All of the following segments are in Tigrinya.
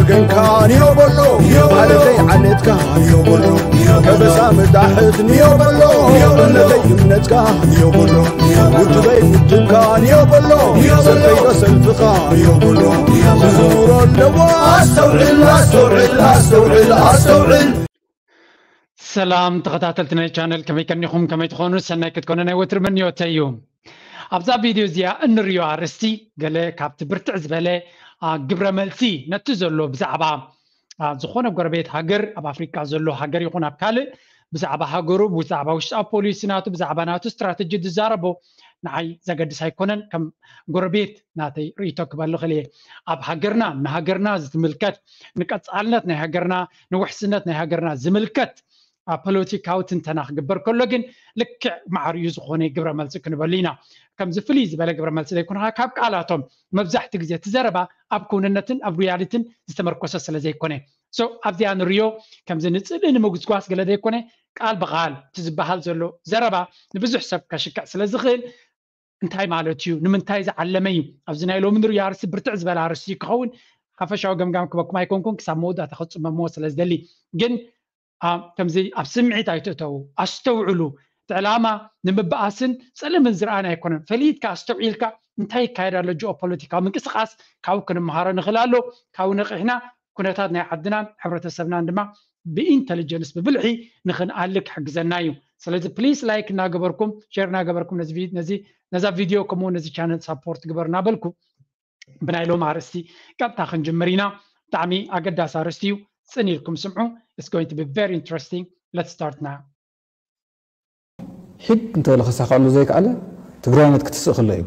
ገንካ ንዮ በሎ፣ ዓለተይ ዓሌትካ ንዮ በሎ፣ ከበሳ መጣሕት ንዮ በሎ፣ እምነተይ እምነትካ ንዮ በሎ፣ ውድበይ ውድብካ ንዮ በሎ፣ ሰልፈይ ሰልፍኻ ንዮ በሎ፣ ዝዝውሮ ኣለዎ። ኣስተውዕል፣ ኣስተውዕል፣ ኣስተውዕል፣ ኣስተውዕል። ሰላም ተኸታተልቲ ናይ ቻነል፣ ከመይ ቀኒኹም? ከመይ ትኾኑ? ሰናይ ክትኮነ ናይ ወትሪ ምንዮተይ እዩ። ኣብዛ ቪድዮ እዚኣ እንርእዮ ኣርእስቲ ገለ ካብቲ ብርትዕ ዝበለ፣ አ፣ ግብረ መልሲ ነቲ ዘሎ ብዛዕባ፣ አ፣ ዝኾነ ጎረቤት ሃገር፣ ኣብ ኣፍሪቃ ዘሎ ሃገር ይኹን ኣብ ካልእ፣ ብዛዕባ ሃገሩ፣ ብዛዕባ ውሽጣዊ ፖሊሲ ናቱ፣ ብዛዕባ ናቱ ስትራተጂ ዝዛረቦ ንዓይ ዘገድስ ኣይኮነን። ከም ጎረቤት ናተይ ርእይቶ ክበል እኽእል እየ። ኣብ ሃገርና፣ ንሃገርና ዝትምልከት፣ ንቀጻልነት ናይ ሃገርና፣ ንውሕስነት ናይ ሃገርና ዝምልከት፣ አ፣ ፖለቲካዊ ትንተና ክግበር ከሎ ግን ልክዕ ማዕሪኡ ዝኾነ ግብረ መልሲ ክንበሉ ኢና። ከምዚ ፍልይ ዝበለ ግብረ መልሲ ዘይኮነ ካብ ቃላቶም መብዛሕቲ ግዜ እቲ ዘረባ ኣብ ክውንነትን ኣብ ሪያሊትን ዝተመርኮሰ ስለ ዘይኮነ። So ኣብዚኣ ንሪዮ ከምዚ ንጽልኢ ንምጉስጓስ ገለ ዘይኮነ ቃል ብቓል እቲ ዝበሃል ዘሎ ዘረባ ንብዙሕ ሰብ ከሽክዕ ስለ ዝኽእል እንታይ ማለት እዩ? ንምንታይ ዝዓለመ እዩ? ኣብዚ ናይ ሎሚ ንሪኦ ኣርእስቲ ብርትዕ ዝበለ ኣርእስቲ ክኸውን ሓፈሻዊ ገምጋም ክበኩም ኣይኮንኩን፣ ክሳብ መወዳእታ ክጽመምዎ ስለ ዝደሊ። ግን፣ አ፣ ከምዚ ኣብ ስምዒት ኣይትእተዉ፣ ኣስተውዕሉ። እቲ ዕላማ ንምበኣስን ጸለምን ዝረኣን ኣይኮነን። ፈሊጥካ ኣስተውዒልካ እንታይ ይካየድ ኣሎ ጂኦፖለቲካዊ ምንቅስቓስ ካብኡ ክንመሃሮ ንኽእል ኣሎ። ካብኡ ነቒሕና ኩነታት ናይ ዓድናን ሕብረተሰብናን ድማ ብኢንተሊጀንስ ብብልሒ ንኽንኣሊ ክሕግዘና እዩ። ስለዚ ፕሊስ ላይክ እናገበርኩም ሼር እናገበርኩም ነዚ ቪ- ነዚ ነዛ ቪድዮ ከምኡ ነዚ ቻነል ሳፖርት ግበር እናበልኩ ብናይ ሎም ኣርእስቲ ቀጥታ ክንጅምር ኢና። ብጣዕሚ ኣገዳሲ ኣርእስቲ እዩ። ጽን ኢልኩም ስምዑ። It's going to be very interesting. Let's start now. ሒግ እንተበለ ክሳኸዐሉ ዘይከኣለ ትግራዋይነት ክትስእ ከሎ እዩ።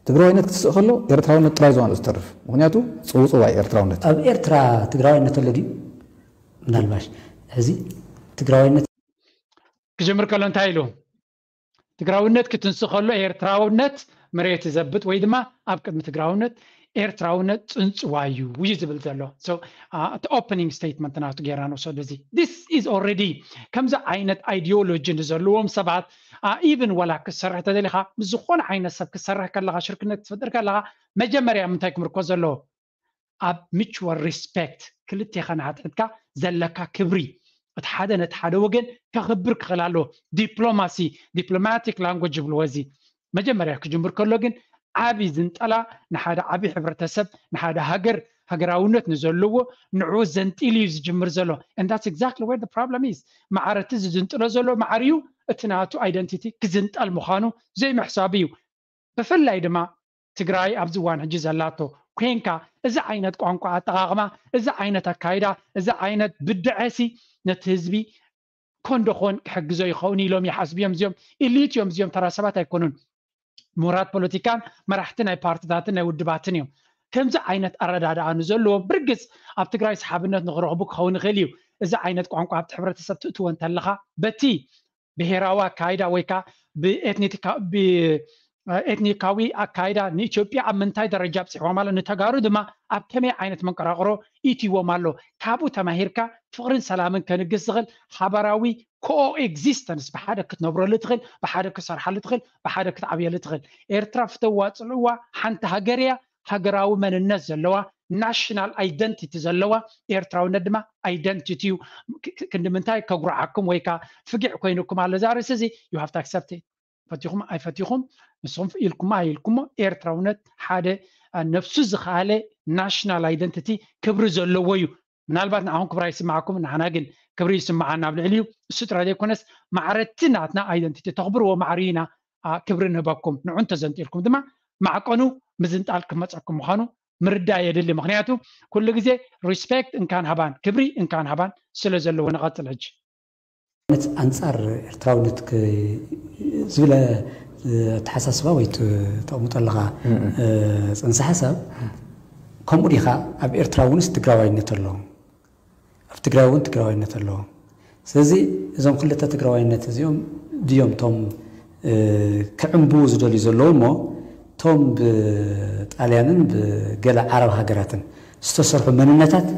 ትግራዋይነት ክትስእ ከሎ ኤርትራውነት ጥራይ ዝዋንኡ ዝተርፍ። ምክንያቱ ጽውጽዋይ ኤርትራውነት። ኣብ ኤርትራ ትግራዋይነት ኣሎ ድዩ? ምናልባሽ ሕዚ ትግራዋይነት ክጅምር ከሎ እንታይ ኢሉ? ትግራውነት ክትንስ ከሎ ኤርትራውነት መሬት ይዘብጥ ወይ ድማ ኣብ ቅድሚ ትግራውነት ኤርትራውነት ጽንጽዋ እዩ እዩ ዝብል ዘሎ። So፣ አ፣ እቲ ኦፕኒንግ ስቴትመንት ናቱ ጌርና ንወሰዶ። እዚ this is already ከምዚ ዓይነት ኣይዲዮሎጂ ንዘለዎም ሰባት፣ አ፣ ኢቭን ወላ ክትሰርሕ ተደሊኻ ምስ ዝኾነ ዓይነት ሰብ ክትሰርሕ ከለኻ ሽርክነት ክትፈጥር ከለኻ መጀመርያ ምንታይ ክምርኮዝ ዘለዎ? ኣብ ሚቹዋል ሪስፔክት ክልቴኻ ንሓትሕትካ ዘለካ ክብሪ እቲ ሓደ ነቲ ሓደ ወገን ከኽብር ክኽእል ኣለዎ። ዲፕሎማሲ ዲፕሎማቲክ ላንጎጅ ይብልዎ። እዚ መጀመርያ ክጅምር ከሎ ግን ዓቢ ዝንጠላ ንሓደ ዓቢ ሕብረተሰብ ንሓደ ሃገር ሃገራውነት ንዘለዎ ንዑ ዘንጢሉ እዩ ዝጅምር ዘሎ። And that's exactly where the problem is። ማዕረ እቲ ዝዝንጥሎ ዘሎ ማዕርዩ እቲ ናቱ ኣይደንቲቲ ክዝንጠል ምዃኑ ዘይምሕሳብ እዩ። ብፍላይ ድማ ትግራይ ኣብዚ እዋን ሕጂ ዘላቶ ኮንካ እዚ ዓይነት ቋንቋ ኣጠቓቕማ እዚ ዓይነት ኣካይዳ እዚ ዓይነት ብድዐሲ ነቲ ህዝቢ ኮን ደኾን ክሕግዞ ይኸውን ኢሎም ይሓስቡ እዮም። እዚኦም ኢሊት እዮም። እዚኦም ተራ ሰባት ኣይኮኑን። ምሁራት ፖለቲካን መራሕቲ ናይ ፓርትታትን ናይ ውድባትን እዮም። ከምዚ ዓይነት ኣረዳድኣ ንዘለዎም ብርግፅ ኣብ ትግራይ ሰሓብነት ንክረኽቡ ክኸውን ይኽእል እዩ። እዚ ዓይነት ቋንቋ ኣብቲ ሕብረተሰብ ትእትዎ እንተለኻ በቲ ብሄራዊ ኣካይዳ ወይ ከዓ ብኤትኒካዊ ኣካይዳ ንኢትዮጵያ ኣብ ምንታይ ደረጃ ኣብፅሕዋ ማለት ንተጋሩ ድማ ኣብ ከመይ ዓይነት መንቀራቅሮ ኢትዎም ኣሎ። ካብኡ ተማሂርካ ፍቅርን ሰላምን ከንግስ ዝኽእል ሓበራዊ ኮኤግዚስተንስ ብሓደ ክትነብረሉ ትኽእል፣ ብሓደ ክትሰርሓሉ ትኽእል፣ ብሓደ ክትዓብየሉ ትኽእል። ኤርትራ ፍተዋ ፅልእዋ ሓንቲ ሃገር እያ። ሃገራዊ መንነት ዘለዋ ናሽናል ኣይደንቲቲ ዘለዋ ኤርትራውነት ድማ ኣይደንቲቲ እዩ። ክንዲ ምንታይ ከጉርዓኩም ወይ ከዓ ፍጊዕ ኮይኑኩም ኣሎ እዛ ርእሲ እዚ you have to accept it። ፈቲኹም ኣይፈቲኹም ንስኹም ኢልኩሞ ኣይልኩሞ ኤርትራውነት ሓደ ነፍሱ ዝኸኣለ ናሽናል ኣይደንቲቲ ክብሪ ዘለዎ እዩ። ምናልባት ንዓኹም ክብሪ ኣይስማዓኩም ንዓና ግን ክብሪ ይስምዓና ኣብ ልዕሊ እዩ። እሱ ጥራይ ዘይኮነስ ማዕረቲ ናትና ኣይደንቲቲ ተኽብርዎ ማዕሪ ኢና ክብሪ ንህበኩም። ንዑ እንተዘንጢልኩም ድማ ማዕቀኑ ምዝንጣል ክመፀኩም ምዃኑ ምርዳእ የድሊ። ምክንያቱ ኩሉ ግዜ ሪስፔክት እንካን ሃባን ክብሪ እንካን ሃባን ስለ ዘለዎ። ንቐፅል ሕጂ። ነት ኣንጻር ኤርትራውነት ዝብለ ኣተሓሳስባ ወይ ተቕምጦ ኣለኻ ፅንሰ ሓሳብ ከምኡ ዲኻ? ኣብ ኤርትራ እውንስ ትግራዋይነት ኣሎ፣ ኣብ ትግራይ እውን ትግራዋይነት ኣሎ። ስለዚ እዞም ክልተ ትግራዋይነት እዚኦም ድዮም ቶም ክዕንብቡ ዝደልዩ ዘለዉ እሞ ቶም ብጣልያንን ብገለ ዓረብ ሃገራትን ዝተሰርሑ መንነታት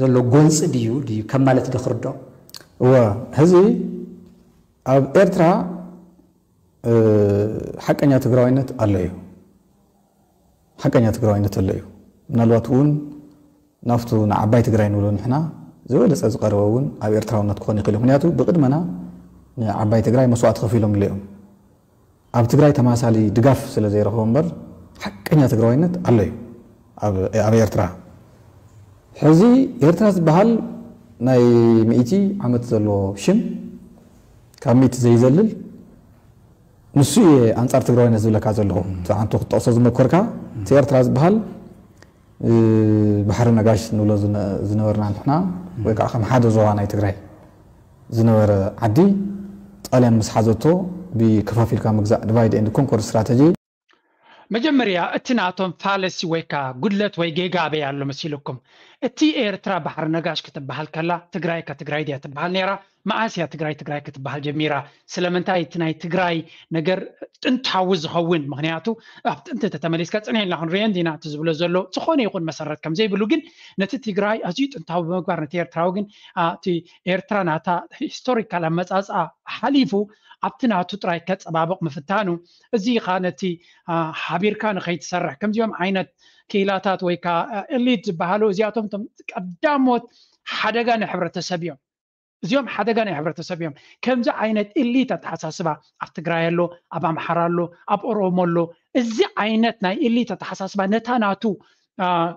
ዘሎ ጎንፂ ድዩ ድዩ ከም ማለት ዶ ክርድኦ? እወ፣ ሕዚ ኣብ ኤርትራ ሓቀኛ ትግራዋይነት ኣሎ እዩ። ሓቀኛ ትግራዋይነት ኣሎ እዩ። ምናልባት እውን ናብቱ ንዓባይ ትግራይ ንብሎ ንሕና ዝበለፀ ዝቐረበ እውን ኣብ ኤርትራውነት ክኾን ይኽእል እዩ። ምክንያቱ ብቕድመና ንዓባይ ትግራይ መስዋእቲ ከፊሎም እዮም። ኣብ ትግራይ ተማሳሊ ድጋፍ ስለ ዘይረኽቦ እምበር ሓቀኛ ትግራዋይነት ኣሎ እዩ ኣብ ኣብ ኤርትራ። ሕዚ ኤርትራ ዝበሃል ናይ ሚእቲ ዓመት ዘለዎ ሽም ካብ ሚእቲ ዘይዘልል ንሱ እየ ኣንጻር ትግራዋይነት ዝብለካ ዘለኹ። እቲ ኣንቱ ክትጠቕሶ ዝመኮርካ እቲ ኤርትራ ዝበሃል ባሕሪ ነጋሽ ንብሎ ዝነበርና ንሕና ወይ ከዓ ከም ሓደ ዞባ ናይ ትግራይ ዝነበረ ዓዲ ጣልያን ምስ ሓዘቶ ብከፋፊልካ ምግዛእ፣ ዲቫይድ ኤንድ ኮንኮር ስትራተጂ። መጀመርያ እቲ ናቶም ፋለሲ ወይ ከዓ ጉድለት ወይ ጌጋ ኣበይ ኣሎ መሲልኩም? እቲ ኤርትራ ባሕሪ ነጋሽ ክትበሃል ከላ ትግራይ ከ ትግራይ ድያ ትበሃል ነይራ? መዓስ እያ ትግራይ ትግራይ ክትበሃል ጀሚራ? ስለምንታይ እቲ ናይ ትግራይ ነገር ጥንታዊ ዝኸውን? ምክንያቱ ኣብ ጥንቲ ተተመሊስካ ፅንሕ ኢልና ክንሪኦ እንዲና እቲ ዝብሎ ዘሎ ዝኾነ ይኹን መሰረት ከም ዘይብሉ። ግን ነቲ ትግራይ ኣዝዩ ጥንታዊ ብምግባር ነቲ ኤርትራዊ ግን እቲ ኤርትራ ናታ ሂስቶሪካል ኣመፃፅኣ ሓሊፉ ኣብቲ ናቱ ጥራይ ከፀባብቕ ምፍታኑ፣ እዚ ኻ ነቲ ሓቢርካ ንኸይትሰርሕ ከምዚኦም ዓይነት ክኢላታት ወይ ከዓ ኤሊት ዝበሃሉ እዚኣቶም ቀዳሞት ሓደጋ ንሕብረተሰብ እዮም። እዚኦም ሓደጋ ናይ ሕብረተሰብ እዮም። ከምዚ ዓይነት ኢሊት ኣተሓሳስባ ኣብ ትግራይ ኣሎ፣ ኣብ ኣምሓራ ኣሎ፣ ኣብ ኦሮሞ ኣሎ። እዚ ዓይነት ናይ ኢሊት ኣተሓሳስባ ነታ ናቱ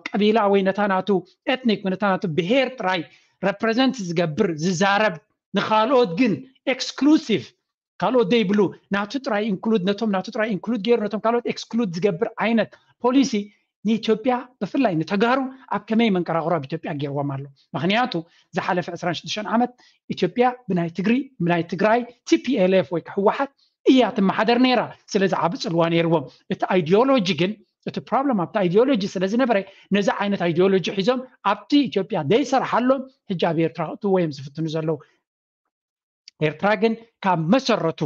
ቀቢላ ወይ ነታ ናቱ ኤትኒክ ነታ ናቱ ብሄር ጥራይ ረፕረዘንት ዝገብር ዝዛረብ፣ ንካልኦት ግን ኤክስክሉሲቭ ካልኦት ዘይብሉ ናቱ ጥራይ ኢንክሉድ ነቶም ናቱ ጥራይ ኢንክሉድ ገይሩ ነቶም ካልኦት ኤክስክሉድ ዝገብር ዓይነት ፖሊሲ ንኢትዮጵያ ብፍላይ ንተጋሩ ኣብ ከመይ መንቀራቕሮ ኣብ ኢትዮጵያ ገይርዎም ኣሎ። ምክንያቱ ዝሓለፈ ዕስራን ሽዱሽተን ዓመት ኢትዮጵያ ብናይ ትግሪ ብናይ ትግራይ ቲ ፒ ኤል ኤፍ ወይ ህወሓት እያ ትመሓደር ነይራ። ስለዚ ዓቢ ፅልዋ ነይርዎም። እቲ ኣይዲዮሎጂ ግን እቲ ፕሮብለም ኣብቲ ኣይዲዮሎጂ ስለ ዝነበረ ነዚ ዓይነት ኣይዲዮሎጂ ሒዞም ኣብቲ ኢትዮጵያ ዘይሰርሓሎም ሕጂ ኣብ ኤርትራ ክእትዎ እዮም ዝፍትኑ ዘለዉ። ኤርትራ ግን ካብ መሰረቱ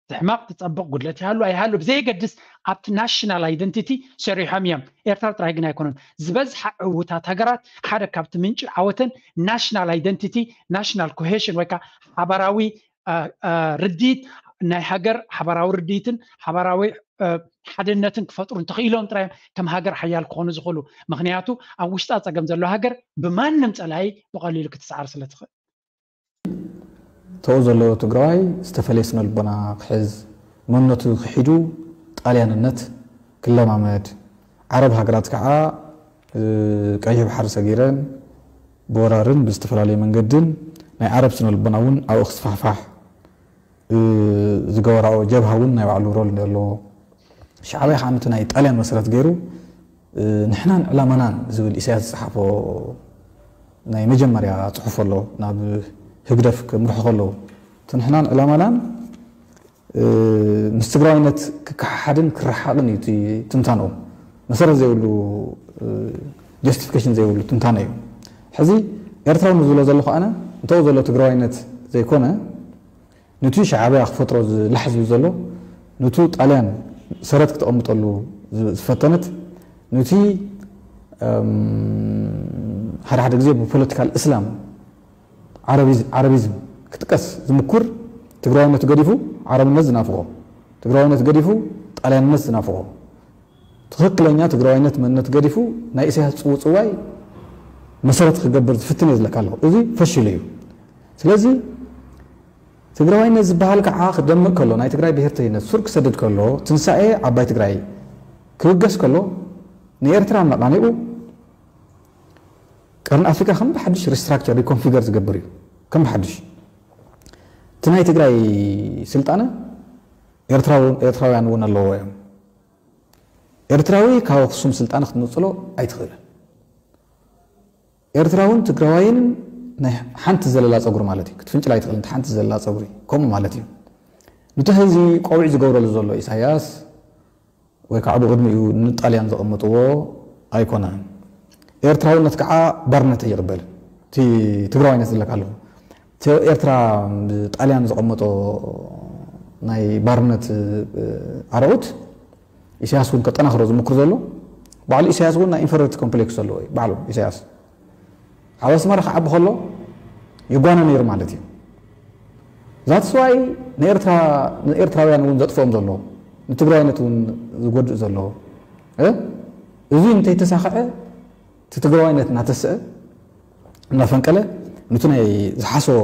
ትሕመቕ ትፀብቕ ጉድለት ይሃሉ ኣይሃሉ ብዘየገድስ ኣብቲ ናሽናል ኣይደንቲቲ ሰሪሖም እዮም። ኤርትራ ጥራይ ግን ኣይኮኑን። ዝበዝሓ ዕውታት ሃገራት ሓደ ካብቲ ምንጪ ዓወተን ናሽናል ኣይደንቲቲ ናሽናል ኮሄሽን ወይ ከዓ ሓበራዊ ርድኢት ናይ ሃገር ሓበራዊ ርድኢትን ሓበራዊ ሓድነትን ክፈጥሩ እንተኽኢሎም ጥራይ ከም ሃገር ሓያል ክኾኑ ዝኽእሉ። ምክንያቱ ኣብ ውሽጣ ፀገም ዘሎ ሃገር ብማንም ፀላኢ ብቐሊሉ ክትሰዓር ስለ ትኽእል። ተው ዘሎ ትግራዋይ ዝተፈለየ ስነ ልቦና ክሕዝ መንነቱ ክሒዱ ጣልያንነት ክለማመድ ዓረብ ሃገራት ከዓ ቀይሕ ባሕሪ ሰጊረን ብወራርን ብዝተፈላለየ መንገድን ናይ ዓረብ ስነ ልቦና እውን ኣብኡ ክስፋሕፋሕ ዝገበራኦ ጀብሃ እውን ናይ ባዕሉ ሮል ኣለዎ። ሻዕብያ ከዓ ነቲ ናይ ጣልያን መሰረት ገይሩ ንሕናን ዕላማናን ዝብል ኢሳያስ ዝፀሓፎ ናይ መጀመርያ ፅሑፍ ኣሎ ናብ ህግደፍ ክምርሑ ከለዉ እቲ ንሕናን ዕላማናን ምስ ትግራዋይነት ክከሓሓድን ክረሓቕን እዩ እቲ ትንታንኦም። መሰረት ዘይብሉ ጀስቲፊኬሽን ዘይብሉ ትንታነ እዩ። ሕዚ ኤርትራዊ ንዝብሎ ዘለኹ ኣነ እንተው ዘሎ ትግራዋይነት ዘይኮነ ንቲ ሻዕብያ ክፈጥሮ ዝላሕ ዝብል ዘሎ ንቲ ጣልያን ሰረት ክተቐምጠሉ ዝፈተነት ንቲ ሓደ ሓደ ግዜ ብፖለቲካል እስላም ዓረቢዝም ክጥቀስ ዝምኩር ትግራዋይነቱ ገዲፉ ዓረብነት ዝናፍቆ ትግራዋይነቱ ገዲፉ ጣልያንነት ዝናፍቆ ትኽክለኛ ትግራዋይነት መንነት ገዲፉ ናይ ኢሳያስ ፅውፅዋይ መሰረት ክገብር ዝፍትን እየ ዝለካ ኣለኹ። እዚ ፈሽሉ እዩ። ስለዚ ትግራዋይነት ዝበሃል ከዓ ክደምቕ ከሎ ናይ ትግራይ ብሄርተይነት ሱር ክሰድድ ከሎ ትንሳኤ ዓባይ ትግራይ ክብገስ ከሎ ንኤርትራ ኣነቓኒቑ ቀርኒ ኣፍሪካ ከም ብሓድሽ ሪስትራክቸር ሪኮንፊገር ዝገብር እዩ። ከም ብሓድሽ እቲ ናይ ትግራይ ስልጣነ ኤርትራውያን እውን ኣለዎ እዮም። ኤርትራዊ ካብ ኣክሱም ስልጣነ ክትነፅሎ ኣይትኽእልን። ኤርትራውን ትግራዋይን ናይ ሓንቲ ዘለላ ፀጉሪ ማለት እዩ። ክትፍንጭል ኣይትኽእልን። ሓንቲ ዘለላ ፀጉሪ ከምኡ ማለት እዩ። ነቲ ህዚ ቆቢዕ ዝገብረሉ ዘሎ ኢሳያስ ወይ ከዓ ብቕድሚኡ ንጣልያን ዘቐመጥዎ ኣይኮነን። ኤርትራውነት ከዓ ባርነት ኣይቕበልን። እቲ ትግራዋይነት ዝለካ ኣለኹ ኤርትራ ብጣልያን ዘቐመጦ ናይ ባርነት ኣረቑት ኢሳያስ እውን ከጠናኽሮ ዝምክር ዘሎ ባዕሉ ኢሳያስ እውን ናይ ኢንፈሪዮሪቲ ኮምፕሌክስ ዘለዎ እዩ። ባዕሉ ኢሳያስ ኣብ ኣስመራ ክዓቢ ከሎ ይጓነ ነይሩ ማለት እዩ። ዛትስ ዋይ ንኤርትራውያን እውን ዘጥፍኦም ዘሎ ንትግራይነት እውን ዝጎድእ ዘሎ እዚ እንተይተሳኽዐ እቲ ትግራዋይነት እናተስአ እናፈንቀለ፣ ነቲ ናይ ዝሓሰቦ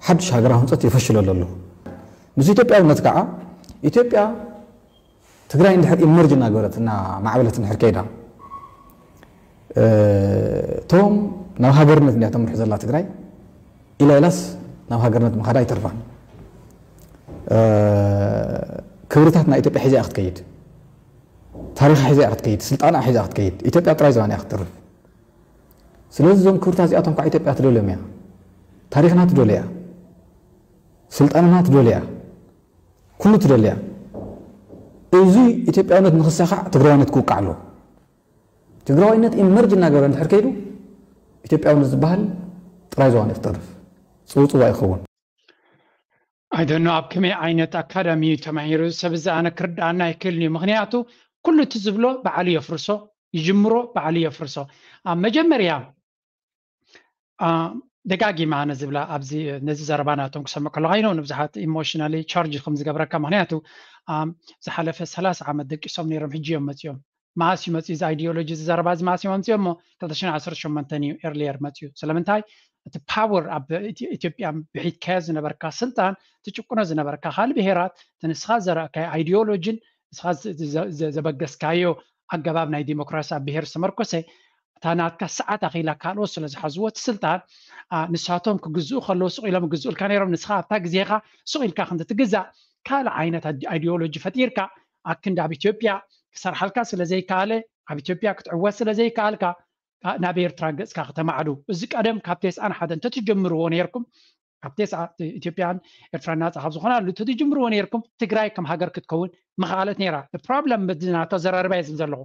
ሓድሽ ሃገራዊ ህንፀት የፈሽለሉ ኣሎ። ምስ ኢትዮጵያውነት ከዓ፣ ኢትዮጵያ ትግራይ እንድሕር ኢመርጅ እናገበረት እናማዕበለት እንድሕር ከይዳ፣ እቶም ናብ ሃገርነት እንዲያ ተምርሑ ዘላ ትግራይ፣ ኢላ ኢላስ ናብ ሃገርነት ምኻዳ ኣይተርፋን። ክብርታት ናይ ኢትዮጵያ ሒዛ እያ ክትከይድ፣ ታሪኻ ሒዛ እያ ክትከይድ፣ ስልጣና ሒዛ ክትከይድ፣ ኢትዮጵያ ጥራይ ዝባን እያ ክትተርፍ። ስለዚ እዞም ክብርታት እዚኣቶም ከዓ ኢትዮጵያ ትደልዮም እያ። ታሪኽና ትደልያ፣ ስልጣንና ትደልያ፣ ኩሉ ትደልያ። እዚ ኢትዮጵያውነት ንክሳኻዕ ትግራዋይነት ክውቃዕ ኣለዎ። ትግራዋይነት ኢመርጅ እናገበረ እንድሕር ከይዱ፣ ኢትዮጵያውነት ዝበሃል ጥራይ ዝባን እዩ ክተርፍ፣ ፅውፅዋ ይኸውን። ኣይደኖ ኣብ ከመይ ዓይነት ኣካዳሚ እዩ ተማሂሩ ሰብ እዚ ኣነ ክርዳኣና ኣይክእልን እዩ። ምክንያቱ ኩሉ እቲ ዝብሎ ባዕሉ የፍርሶ፣ ይጅምሮ ባዕሉ የፍርሶ። ኣብ መጀመርያ ደጋጊማ ኣነ ዝብላ ኣብዚ ነዚ ዘረባ ናቶም ክሰምዕ ከለካ ይነው ንብዙሓት ኢሞሽናሊ ቻርጅ ከም ዝገብረካ። ምክንያቱ ዝሓለፈ ሰላሳ ዓመት ደቂሶም ነይሮም፣ ሕጂ እዮም መፅኦም። መዓስ እዩ መፅኡ እዚ ኣይዲዮሎጂ፣ እዚ ዘረባ እዚ መዓስ እዮም ኣምፅኦሞ? ክልተ ሽሕን ዓሰርተ ሸሞንተን እዩ ኤርሊየር መፅኡ። ስለምንታይ? እቲ ፓወር ኣብ ኢትዮጵያ ብሒትካዮ ዝነበርካ ስልጣን፣ ትጭቁኖ ዝነበርካ ካልእ ብሄራት፣ እቲ ንስኻ ዘረእካዮ ኣይዲዮሎጂን ንስኻ ዘበገስካዮ ኣገባብ ናይ ዲሞክራሲ ኣብ ብሄር ዝተመርኮሰ፣ እታ ናትካ ሰዓት ኣኺላ ካልኦት ስለ ዝሓዝዎ እቲ ስልጣን፣ ንሳቶም ክግዝኡ ከለዉ ስቕ ኢሎም ክግዝኡልካ ነይሮም። ንስኻ ኣብታ ግዜኻ ስቕ ኢልካ ክንዲ ትግዛእ ካልእ ዓይነት ኣይዲዮሎጂ ፈጢርካ፣ ኣክንዲ ኣብ ኢትዮጵያ ክሰርሓልካ ስለ ዘይከኣለ፣ ኣብ ኢትዮጵያ ክትዕወት ስለ ዘይከኣልካ፣ ናብ ኤርትራ ገጽካ ከተማዕዱ። እዚ ቀደም ካብ ተስዓን ሓደን እንተትጀምርዎ ነይርኩም፣ ካብ ተስዓ ኢትዮጵያን ኤርትራን ናጻ ካብ ዝኾናሉ እንተትጅምርዎ ነይርኩም፣ ትግራይ ከም ሃገር ክትከውን ምኽኣለት ነይራ። ፕሮብለም በዚ ናቶ ዘራርባ እየ ዝብል ዘለኹ።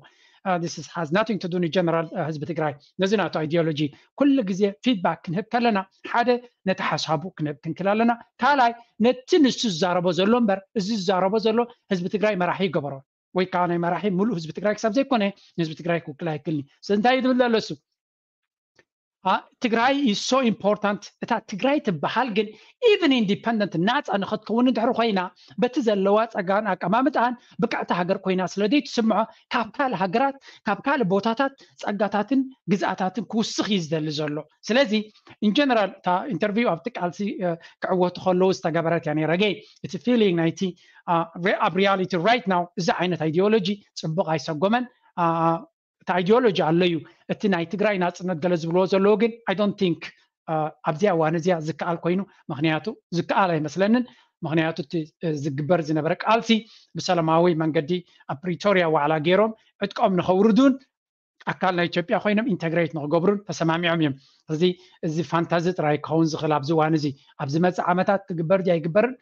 This has nothing to do ንጀነራል ህዝቢ ትግራይ። ነዚ ናቶ ኣይዲዮሎጂ ኩሉ ግዜ ፊድባክ ክንህብ ከለና፣ ሓደ ነቲ ሓሳቡ ክንህብ ክንክል ኣለና፣ ካልኣይ ነቲ ንሱ ዝዛረቦ ዘሎ እምበር፣ እዚ ዝዛረቦ ዘሎ ህዝቢ ትግራይ መራሒ ይገበሮ ወይ ከዓ ናይ መራሒ ሙሉእ ህዝቢ ትግራይ ክሳብ ዘይኮነ ንህዝቢ ትግራይ ክውክል ኣይክልኒ። ስለዚ እንታይ እዩ ዝብል ዘሎ እሱ? ትግራይ is so important። እታ ትግራይ ትበሃል ግን ኢቨን ኢንዲፐንደንት ናፃ ንክትከውን እንድሕር ኮይና፣ በቲ ዘለዋ ፀጋን ኣቀማምጣን ብቅዕቲ ሃገር ኮይና ስለ ዘይትስምዖ፣ ካብ ካልእ ሃገራት፣ ካብ ካልእ ቦታታት ፀጋታትን ግዝኣታትን ክውስኽ እዩ ዝደሊ ዘሎ። ስለዚ ኢንጀነራል እታ ኢንተርቪው ኣብቲ ቃልሲ ክዕወቱ ከለዉ ዝተገበረት እያ ነይራ። ገይ እቲ ፊሊንግ ናይቲ ኣብ ሪያሊቲ ራይት ናው እዚ ዓይነት ኣይዲዮሎጂ ፅቡቕ ኣይሰጎመን። እቲ ኣይዲዮሎጂ ኣሎ እዩ። እቲ ናይ ትግራይ ናፅነት ገለ ዝብልዎ ዘለዉ ግን I don't think ኣብዚኣ እዋን እዚኣ ዝከኣል ኮይኑ፣ ምክንያቱ ዝከኣል ኣይመስለንን። ምክንያቱ እቲ ዝግበር ዝነበረ ቃልሲ ብሰላማዊ መንገዲ ኣብ ፕሪቶርያ ዋዕላ ገይሮም ዕጥቆም ንኸውርዱን ኣካል ናይ ኢትዮጵያ ኮይኖም ኢንተግሬት ንክገብሩን ተሰማሚዖም እዮም። እዚ እዚ ፋንታዚ ጥራይ ክኸውን ዝኽእል ኣብዚ እዋን እዚ። ኣብ ዝመፅእ ዓመታት ትግበር ድያ ኣይግበርን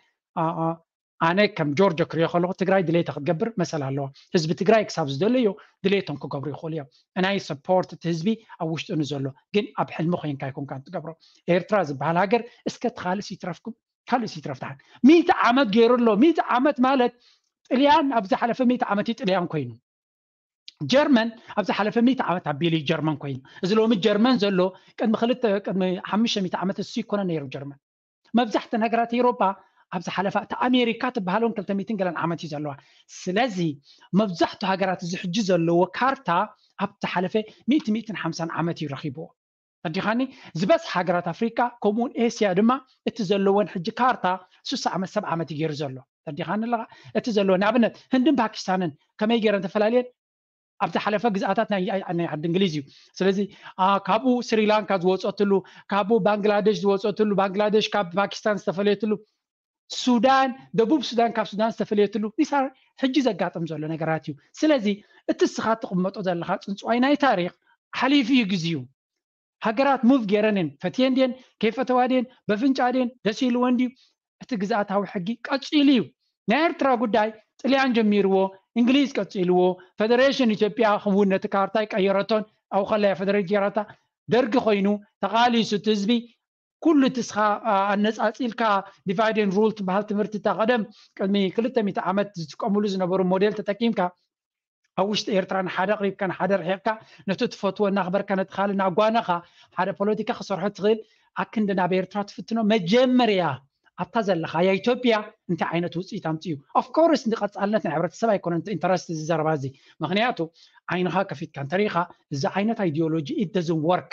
ኣነ ከም ጆርጆ ክሪኦ ከለኹ ትግራይ ድሌታ ክትገብር መሰል ኣለዋ። ህዝቢ ትግራይ ክሳብ ዝደለዮ ድሌቶም ክገብሩ ይኽእሉ እዮም። ናይ ሰፖርት እቲ ህዝቢ ኣብ ውሽጡ ንዘሎ ግን ኣብ ሕልሚ ኮይንካ ኣይኮንካን ትገብሮ። ኤርትራ ዝበሃል ሃገር እስከ እቲ ካልእስ ይትረፍኩም፣ ካልእስ ይትረፍ። ደሓን ሚእቲ ዓመት ገይሩ ኣሎ። ሚእቲ ዓመት ማለት ጥልያን ኣብ ዝሓለፈ ሚእቲ ዓመት እዩ ጥልያን ኮይኑ። ጀርመን ኣብ ዝሓለፈ ሚእቲ ዓመት ኣቢሉ እዩ ጀርመን ኮይኑ። እዚ ሎሚ ጀርመን ዘሎ ቅድሚ ክልተ ቅድሚ ሓሙሽተ ሚእቲ ዓመት እሱ ይኮነ ነይሩ ጀርመን። መብዛሕተን ሃገራት ኤውሮጳ ኣብ ዝሓለፋ እታ ኣሜሪካ ትበሃል እውን ክልተ ሚእትን ገለን ዓመት እዩ ዘለዋ። ስለዚ መብዛሕቱ ሃገራት እዚ ሕጂ ዘለዎ ካርታ ኣብ ዝሓለፈ ሚእቲ ሚእትን ሓምሳን ዓመት እዩ ረኺብዎ። ተረዲኻኒ? ዝበዝሓ ሃገራት ኣፍሪቃ ከምኡውን ኤስያ ድማ እቲ ዘለወን ሕጂ ካርታ ስሳ ዓመት ሰብ ዓመት እዩ ገይሩ ዘሎ። ተረዲኻኒ ኣለኻ? እቲ ዘለዎ ንኣብነት ህንድን ፓኪስታንን ከመይ ገይረን ተፈላለየን? ኣብ ዝሓለፈ ግዝኣታት ናይ ናይ ዓዲ እንግሊዝ እዩ። ስለዚ አ፣ ካብኡ ስሪላንካ ዝወፀትሉ፣ ካብኡ ባንግላደሽ ዝወፀትሉ፣ ባንግላደሽ ካብ ፓኪስታን ዝተፈለየትሉ፣ ሱዳን፣ ደቡብ ሱዳን ካብ ሱዳን ዝተፈለየትሉ ኒሳር ሕጂ ዘጋጥም ዘሎ ነገራት እዩ። ስለዚ እቲ እስኻ ትቕመጦ ዘለኻ ፅንፅዋይ ናይ ታሪክ ሓሊፉ እዩ ግዜኡ። ሃገራት ሙቭ ገይረን እየን ፈትየን ድየን ከይፈተዋ ድየን በፍንጫ ድየን ደስ ኢልወን ድዩ? እቲ ግዝኣታዊ ሕጊ ቀፂሉ እዩ። ናይ ኤርትራ ጉዳይ ጥልያን ጀሚርዎ፣ እንግሊዝ ቀፂልዎ፣ ፈደሬሽን ኢትዮጵያ እውን ነቲ ካርታ ይቀየረቶን ኣብኡ ከላ እያ ፈደሬት ገይራታ። ደርጊ ኮይኑ ተቓሊሱ እቲ ህዝቢ ኩሉ እቲ እስኻ ኣነፃፂልካ ዲቫይድ ኤንድ ሩል ትበሃል ትምህርቲ እታ ቀደም ቅድሚ ክልተ ሚእቲ ዓመት ዝጥቀምሉ ዝነበሩ ሞዴል ተጠቂምካ ኣብ ውሽጢ ኤርትራ ንሓደ ኣቕሪብካ ንሓደ ርሒቕካ ነቲ ትፈትዎ እናኽበርካ ነቲ ካልእ እናጓነኻ ሓደ ፖለቲካ ክሰርሖ ትኽእል ኣክንዲ ናብ ኤርትራ ትፍትኖ መጀመርያ ኣብታ ዘለኻያ ኢትዮጵያ እንታይ ዓይነት ውፅኢት ኣምፅኡ? Of course ንቐፃልነት ናይ ሕብረተሰብ ኣይኮነን ኢንተረስት እዚ ዘረባ እዚ። ምክንያቱ ዓይንኻ ከፊትካ እንተሪኢኻ እዚ ዓይነት ideology it doesn't work።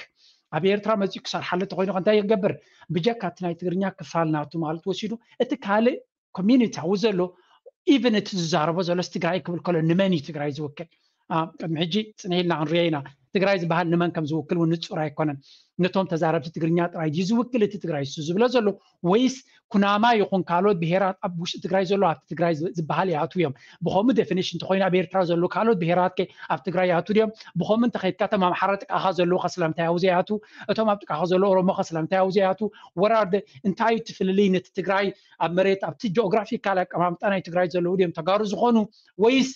ኣብ ኤርትራ መፂኡ ክሰርሓሉ እንተኮይኑ ከ እንታይ ይገብር? ብጀካ እቲ ናይ ትግርኛ ክፋል ናቱ ማለት ወሲዱ እቲ ካልእ ኮሚኒቲ ኣብኡ ዘሎ even እቲ ዝዛረቦ ዘሎስ ትግራይ ክብል ከሎ ንመን እዩ ትግራይ ዝውክል? ቅድሚ ሕጂ ፅንሕ ኢልና ክንሪኦ ኢና። ትግራይ ዝበሃል ንመን ከም ዝውክል እውን ንፁር ኣይኮነን። ነቶም ተዛረብቲ ትግርኛ ጥራይ ድዩ ዝውክል እቲ ትግራይ እሱ ዝብሎ ዘሎ? ወይስ ኩናማ ይኹን ካልኦት ብሄራት ኣብ ውሽጢ ትግራይ ዘሎ ኣብቲ ትግራይ ዝበሃል ይኣትዉ እዮም? ብኸምኡ ዴፊኒሽን እንተኮይኑ ኣብ ኤርትራ ዘለዉ ካልኦት ብሄራት ከ ኣብ ትግራይ ይኣትዉ ድዮም? ብኸምኡ እንተኸይድካ እቶም ኣምሓራ ጥቃኻ ዘለዉ ከ ስለምንታይ ኣብኡ ዘይኣትዉ? እቶም ኣብ ጥቃኻ ዘለዉ ኦሮሞ ከ ስለምንታይ ኣብኡ ዘይኣትዉ? ወራርደ እንታይ እዩ እቲ ፍልልይ? ነቲ ትግራይ ኣብ መሬት ኣብቲ ጂኦግራፊካል ኣቀማምጣ ናይ ትግራይ ዘለዉ ድዮም ተጋሩ ዝኾኑ ወይስ